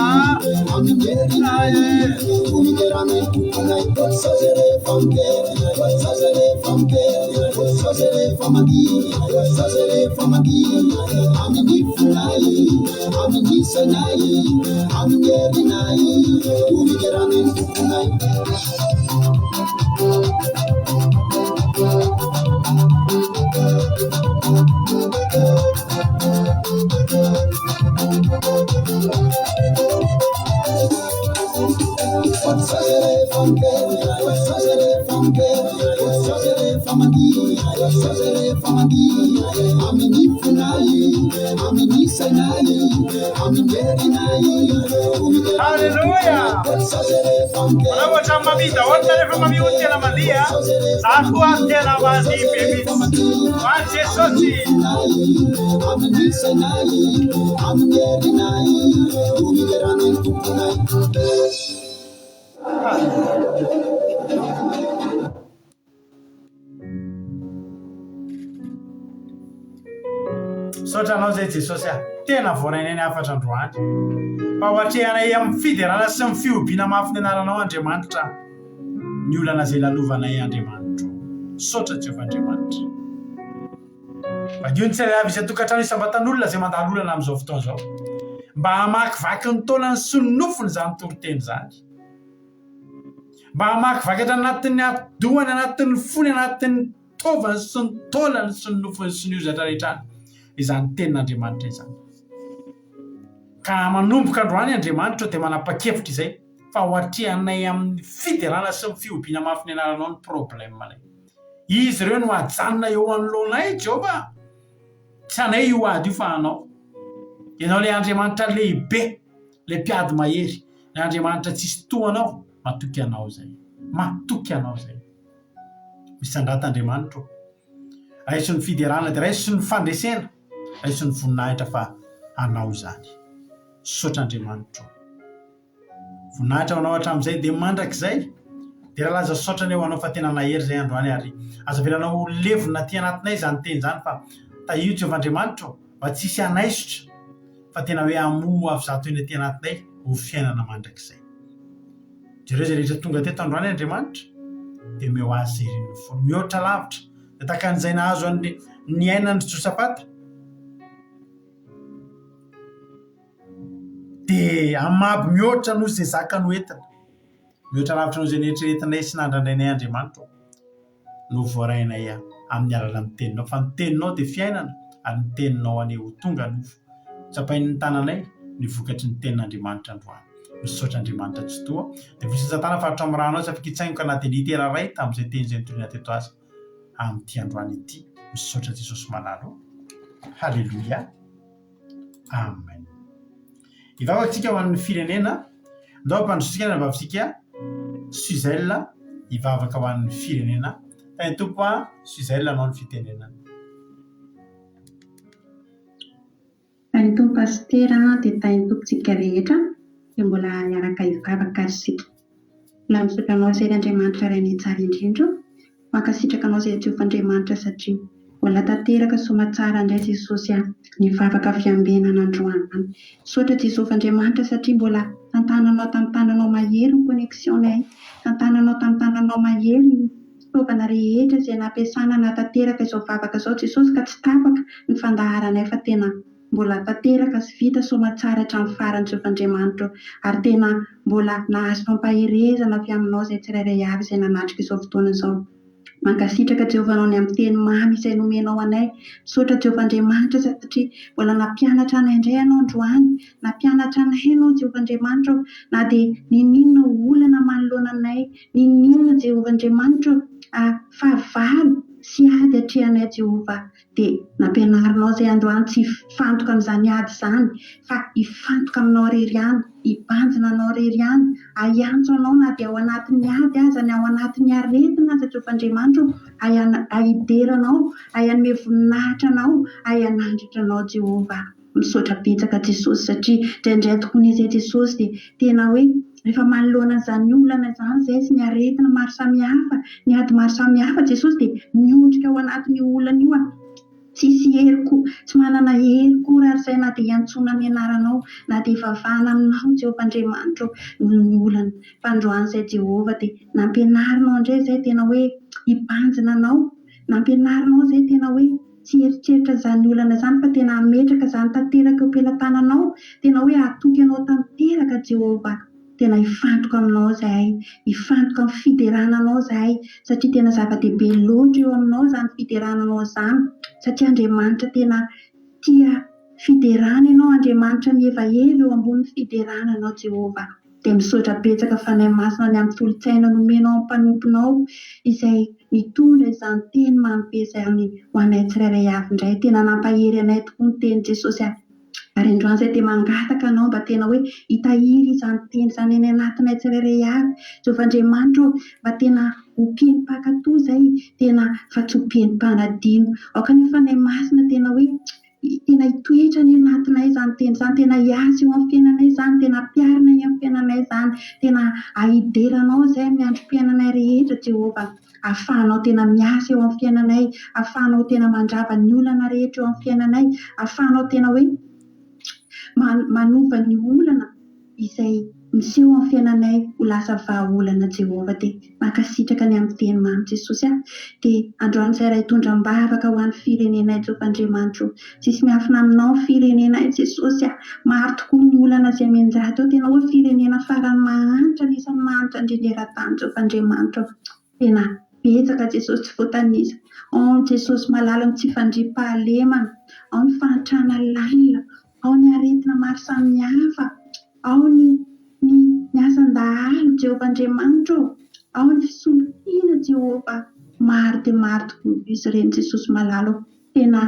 S2: Haleloia! Manao ohatran'ny mamia daholo nareo fa mamia hono tena mandihy a! Za koa ary tena mandihy be mihitsy. Ho an'i Jesosy! Misaotra anao izay Jesosy a! Tena voarainay ny hafatra androany. Fa ho atrehanay amin'ny fiderana sy ny fihobiana mafy ny anaranao Andriamanitra ny olana izay lalovanay Andriamanitro. Misaotra Jehovah Andriamanitra. Vakio ny tsirairay avy isan-tokantrano isam-batan'olona izay mandalo olana amin'izao fotoana izao. Mba hamakivaky ny taolany sy ny nofony izany toriteny izany. Mba hamakivaky hatrany anatin'ny atidohany, anatin'ny fony, anatin'ny taovany sy ny taolany sy ny nofony sy ny hozatra rehetra any izany tenin'Andriamanitra izany. Ka manomboka androany Andriamanitra dia manapa-kevitra izay fa ho atrehanay amin'ny fiderana sy ny fihobiana mafy ny anaranao ny problème-nay. Izy ireo no hajanona eo anoloanay, Jehovah. Tsy anay io ady io fa anao. Ianao ilay Andriamanitra lehibe, ilay mpiady mahery, ilay Andriamanitra tsisy toa anao, matoky anao izay. Matoky anao izay. Misandrata Andriamanitra ô. Raiso ny fiderana dia raiso ny fandresena, raiso ny voninahitra fa Anao izany. Misaotra Andriamanitra ô. Voninahitra ho Anao hatramin'izay dia mandrakizay. Dera laza saotra anie ho Anao fa tena nahery izay androany ary aza avelanao ho levona aty anatinay izany teny izany fa tahio Jehovah Andriamanitra ô mba tsy hisy hanaisotra fa tena hoe hamoha avy zato eny aty anatinay ho fiainana mandrakizay. Jereo izay rehetra tonga teto androany Andriamanitra dia omeo azy izay irin'ny fony. Mihoatra lavitra dia tahaka an'izay nahazo an'ny niainan'i Josafata dia hamabo mihoatra noho izay zaka noentina. Mihoatra lavitra noho izay neritreretinay sy nandrandrainay Andriamanitra ô. No voarainay amin'ny alalan'ny teninao fa ny teninao dia fiainana ary ny teninao anie ho tonga nofo. Tsapain'ny tananay ny vokatry ny tenin'Andriamanitra androany. Misaotra Andriamanitra Tsitoha. Dia voisin'i Satana fa hatramin'ny ranao tsy afaka hitsaingoka na dia litera iray tamin'izay teny izay notorina teto aza amin'ity androany ity. Misaotra Jesosy malala ô. Haleloia. Amen. Hivavaka isika ho an'ny firenena. Ndao hampandrosotsika ny anabavintsika Suzelle hivavaka ho an'ny firenena. Tahin'ny Tompo a, Suzelle anao ny fitenenana.
S6: Tahin'ny Tompo Pasitera dia tahin'ny Tompo tsika rehetra dia mbola hiaraka hivavaka ary isika. Mbola misaotra anao izay ry Andriamanitra Rainay tsara indrindra o. Mankasitraka anao izay Jehovah Andriamanitra satria mbola tanteraka soamatsara indray Jesosy a ny vavaka fiambenana androany. Misaotra Jehovah Andriamanitra satria mbola tantananao tamin'ny tananao mahery ny connexion-nay, tantananao tamin'ny tananao mahery ny fitaovana rehetra izay nampiasana nahatanteraka izao vavaka izao Jesosy ka tsy tapaka ny fandaharanay fa tena mbola tanteraka sy vita soamatsara hatramin'ny farany Jehovah Andriamanitra ô ary tena mbola nahazo fampaherezana avy aminao izay tsirairay avy izay nanatrika izao fotoana izao. Mankasitraka Jehovah anao ny amin'ny teny mamy izay nomenao anay. Misaotra Jehovah Andriamanitra satria mbola nampianatra anay indray ianao androany. Nampianatra anay ianao Jehovah Andriamanitra ô na dia n'inon'inona olana manoloana anay, n'inon'inona Jehovah Andriamanitra ô fahavalo sy ady atrehanay Jehovah. Dia nampianarinao izay androany tsy hifantoka amin'izany ady izany fa hifantoka aminao irery ihany, hibanjina anao irery ihany, hiantso anao na dia ao anatin'ny ady aza, na ao anatin'ny aretina aza Jehovah Andriamanitra ô, hidera anao, hanome voninahitra anao, hanandratra anao Jehovah. Misaotra betsaka Jesosy satria indraindray tokoa anie izay Jesosy dia tena hoe rehefa manoloana an'izany olana izany izay sy ny aretina maro samihafa, ny ady maro samihafa Jesosy dia miondrika ao anatin'io olana io aho. Tsisy hery koa, tsy manana hery koa ary izay na dia iantsoana ny anaranao, na dia ivavahana aminao Jehovah Andriamanitra ô noho ny olana. Fa androany izay Jehovah dia nampianarinao indray izay tena hoe hibanjina anao, nampianarinao izay tena hoe Tsy hieritreritra izany olana izany fa tena hametraka izany tanteraka eo am-pelatananao, tena hoe hatoky anao tanteraka Jehovah. Tena hifantoka aminao izahay, hifantoka amin'ny fiderana anao izahay, satria tena zava-dehibe loatra eo aminao izany fiderana anao izany, satria Andriamanitra tena tia fiderana ianao, Andriamanitra mihevaheva eo ambonin'ny fiderana anao Jehovah. Dia misaotra betsaka Fanahy Masina ny amin'ny tolo-tsaina nomenao amin'ny mpanomponao izay nitondra izany teny mamy be izany ho anay tsirairay avy indray. Tena nampahery anay tokoa ny teny Jesosy a! Ary androany izay dia mangataka anao mba tena hoe hitahiry izany teny izany any anatinay tsirairay avy. Jehovah Andriamanitra ô, mba tena ho mpino mpankatò izay, tena fa tsy ho mpino mpanadino. Aoka anie Fanahy Masina tena hoe Tena hitoetra anie anatinay izany teny izany, tena hiasa eo amin'ny fiainanay izany, tena hampiharina eo amin'ny fiainanay izany, tena hidera Anao izahay amin'ny androm-piainanay rehetra Jehovah. Ahafahanao tena miasa eo amin'ny fiainanay, ahafahanao tena mandrava ny olana rehetra eo amin'ny fiainanay, ahafahanao tena hoe manova ny olana izay miseho amin'ny fiainanay ho lasa vahaolana Jehovah dia mankasitraka ny amin'ny teny mamy Jesosy ah dia androany izay raha hitondra am-bavaka ho an'ny firenenay Jehovah Andriamanitro tsisy miafina aminao ny firenenay Jesosy ah maro tokoa ny olana izay mianjady eo tena hoe firenena farany mahantra anisan'ny mahantra indrindra eran-tany Jehovah Andriamanitro tena betsaka Jesosy tsy voatanisa ao ny Jesosy malala ny tsy fandriampahalemana ao ny fahantrana lalina Ao ny aretina maro samihafa, ao ny ny ny asan-dahalo, Jehovah Andriamanitra ô, ao ny fisolokiana, Jehovah, maro dia maro tokoa izy ireny, Jesosy malala ô, tena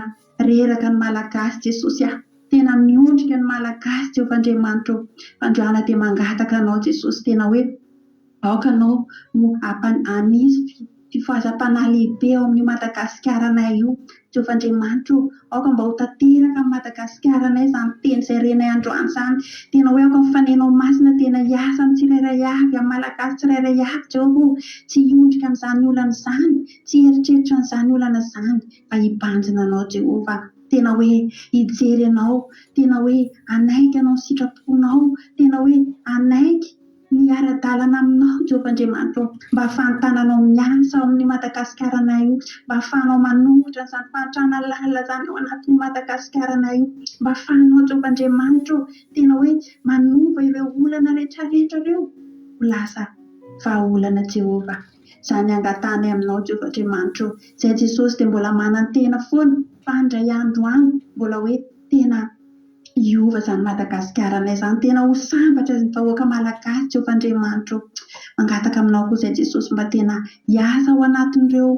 S6: reraka ny Malagasy, Jesosy ah, tena miondrika ny Malagasy, Jehovah Andriamanitra ô, fandroana dia mangataka Anao, Jesosy, tena hoe aoka Anao no hanisy.
S8: Fifohazam-panahy lehibe ao amin'io Madagasikaranay io. Jehovah Andriamanitra o, aoka mba ho tanteraka amin'i Madagasikaranay izany teny izay renay androany izany. Tena hoe aoka ny Fanenao Masina tena hiasa amin'ny tsirairay avy, amin'ny Malagasy tsirairay avy, Jehovah o, tsy hiondrika amin'izany olana izany, tsy hieritreritra an'izany olana izany, fa hibanjina Anao, Jehovah. Tena hoe hijery Anao, tena hoe hanaiky hanao ny sitraponao, tena hoe hanaiky ny hiara-dalana aminao Jehovah Andriamanitra ô, mba ahafahan'ny tananao miasa ao amin'io Madagasikaranay io, mba ahafahanao manombotra an'izany fahantrana lalina izany ao anatin'io Madagasikaranay io, mba ahafahanao Jehovah Andriamanitra ô, tena hoe manova ireo olana rehetrarehetra ireo ho lasa vahaolana Jehovah. Izany angatahanay aminao Jehovah Andriamanitra ô. Izay Jesosy dia mbola manantena foana fa indray andro any mbola hoe tena hiova izany Madagasikaranay izany, tena ho sambatra ny vahoaka Malagasy Jehovah Andriamanitra ô. Mangataka aminao koa izay Jesosy mba tena hiasa ao anatin'ireo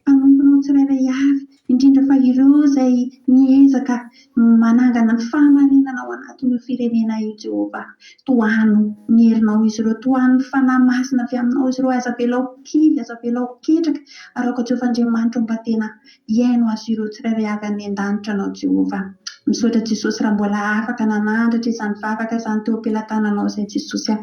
S8: mpanomponao tsirairay avy, indrindra fa ireo izay miezaka manangana ny fahamarinana ao anatin'io firenena io Jehovah. Tohano ny herinao izy ireo, tohano ny Fanahy Masina avy aminao izy ireo, aza avelao kivy, aza avelao ketraka, ary aoka Jehovah Andriamanitra mba tena Hihaino azy ireo tsirairay avy any an-danitra Anao Jehovah. Misaotra Jesosy raha mbola afaka nanandratra izany vavaka izany teo am-pelatananao izay Jesosy a.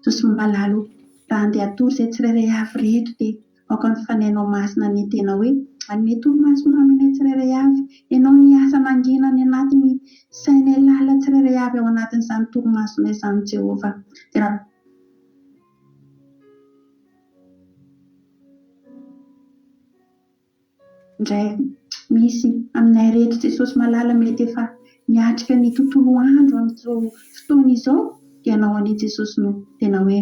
S8: Jesosy mampalahelo raha andeha hatory izay tsirairay avy ireto dia aoka ny Fanahinao Masina anie tena hoe hanome torimaso mamy anay tsirairay avy. Ianao hiasa mangina any anatin'ny sainay lalina tsirairay avy ao anatin'izany torimasonay izany Jehovah. Dia raha. Indray misy aminay rehetra Jesosy malala mety efa miatrika ny tontolo andro amin'izao fotoana izao dia Ianao anie Jesosy no tena hoe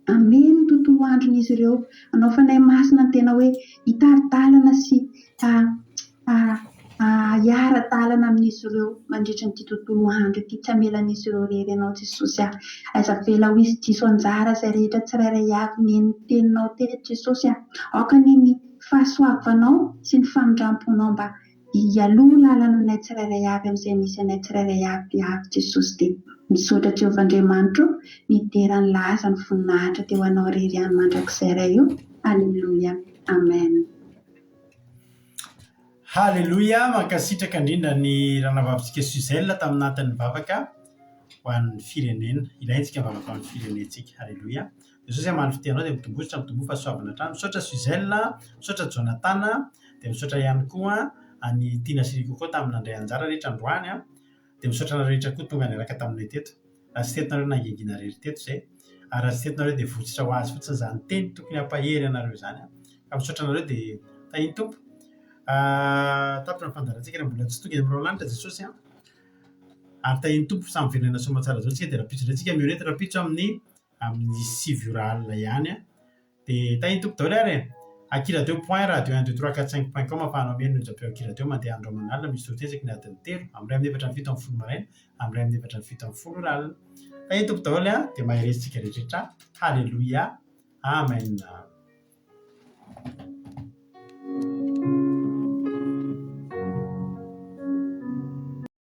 S8: hameno ny tontolo andron'izy ireo, hanao Fanahy Masina ny tena hoe hitari-dalana sy hiara-dalana amin'izy ireo mandritra an'ity tontolo andro ity, tsy hamela an'izy ireo irery Ianao Jesosy a! Aiza avela ho hisy diso anjara izay rehetra tsirairay avy nihaino ny teninao teto Jesosy a! Aoka anie ny fahasoavanao sy ny famindramponao mba hialoha lalana anay tsirairay avy amin'izay misy anay tsirairay avy avy Jesosy dia misaotra Jehovah Andriamanitra o midera ny laza ny voninahitra dia ho anao irery ihany mandrakizay Ray o Aleloia Amen.
S2: Haleloia! Mankasitraka indrindra ny ranavavintsika Suzelle tamin'ny anatin'ny vavaka ho an'ny firenena. Ilaintsika ny vavaka ho an'ny firenentsika. Haleloia! Jesosy hamaly fitia anao dia mitomboa mitomboa fahasoavana hatrany. Misaotra Suzelle, misaotra Jonathan, dia misaotra ihany koa an'i Tiana sy ry Coco tamin'ny nandray anjara rehetra androany. Dia misaotra anareo rehetra koa tonga niaraka taminay teto. Raha tsy teto nareo nangingina irery teto izay. Ary raha tsy teto nareo dia votsotra ho azy fotsiny izany teny tokony hampahery anareo izany. Ka misaotra anareo dia tahin'ny Tompo. Tapitra ny fandaharantsika raha mbola tsy tonga eny amin'ny lanitra Jesosy an. Ary tahin'ny Tompo samy velona soamantsara daholo isika dia rahampitso indray tsika mihaona eto rahampitso amin'ny amin'ny 9 ora alina ihany an. Dia tahin'ny Tompo daholo ary e. Akiradio point radio un deux trois quatre cinq point com ahafahanao mihaino ny onjam-peo Akiradio mandeha andro aman'alina misy toriteny isaky ny adiny telo, amin'ny iray amin'ny 14 maraina, amin'ny iray amin'ny 14 ora alina. Tahin'ny Tompo daholo an, dia mahereza isika rehetra. Haleloia. Amen.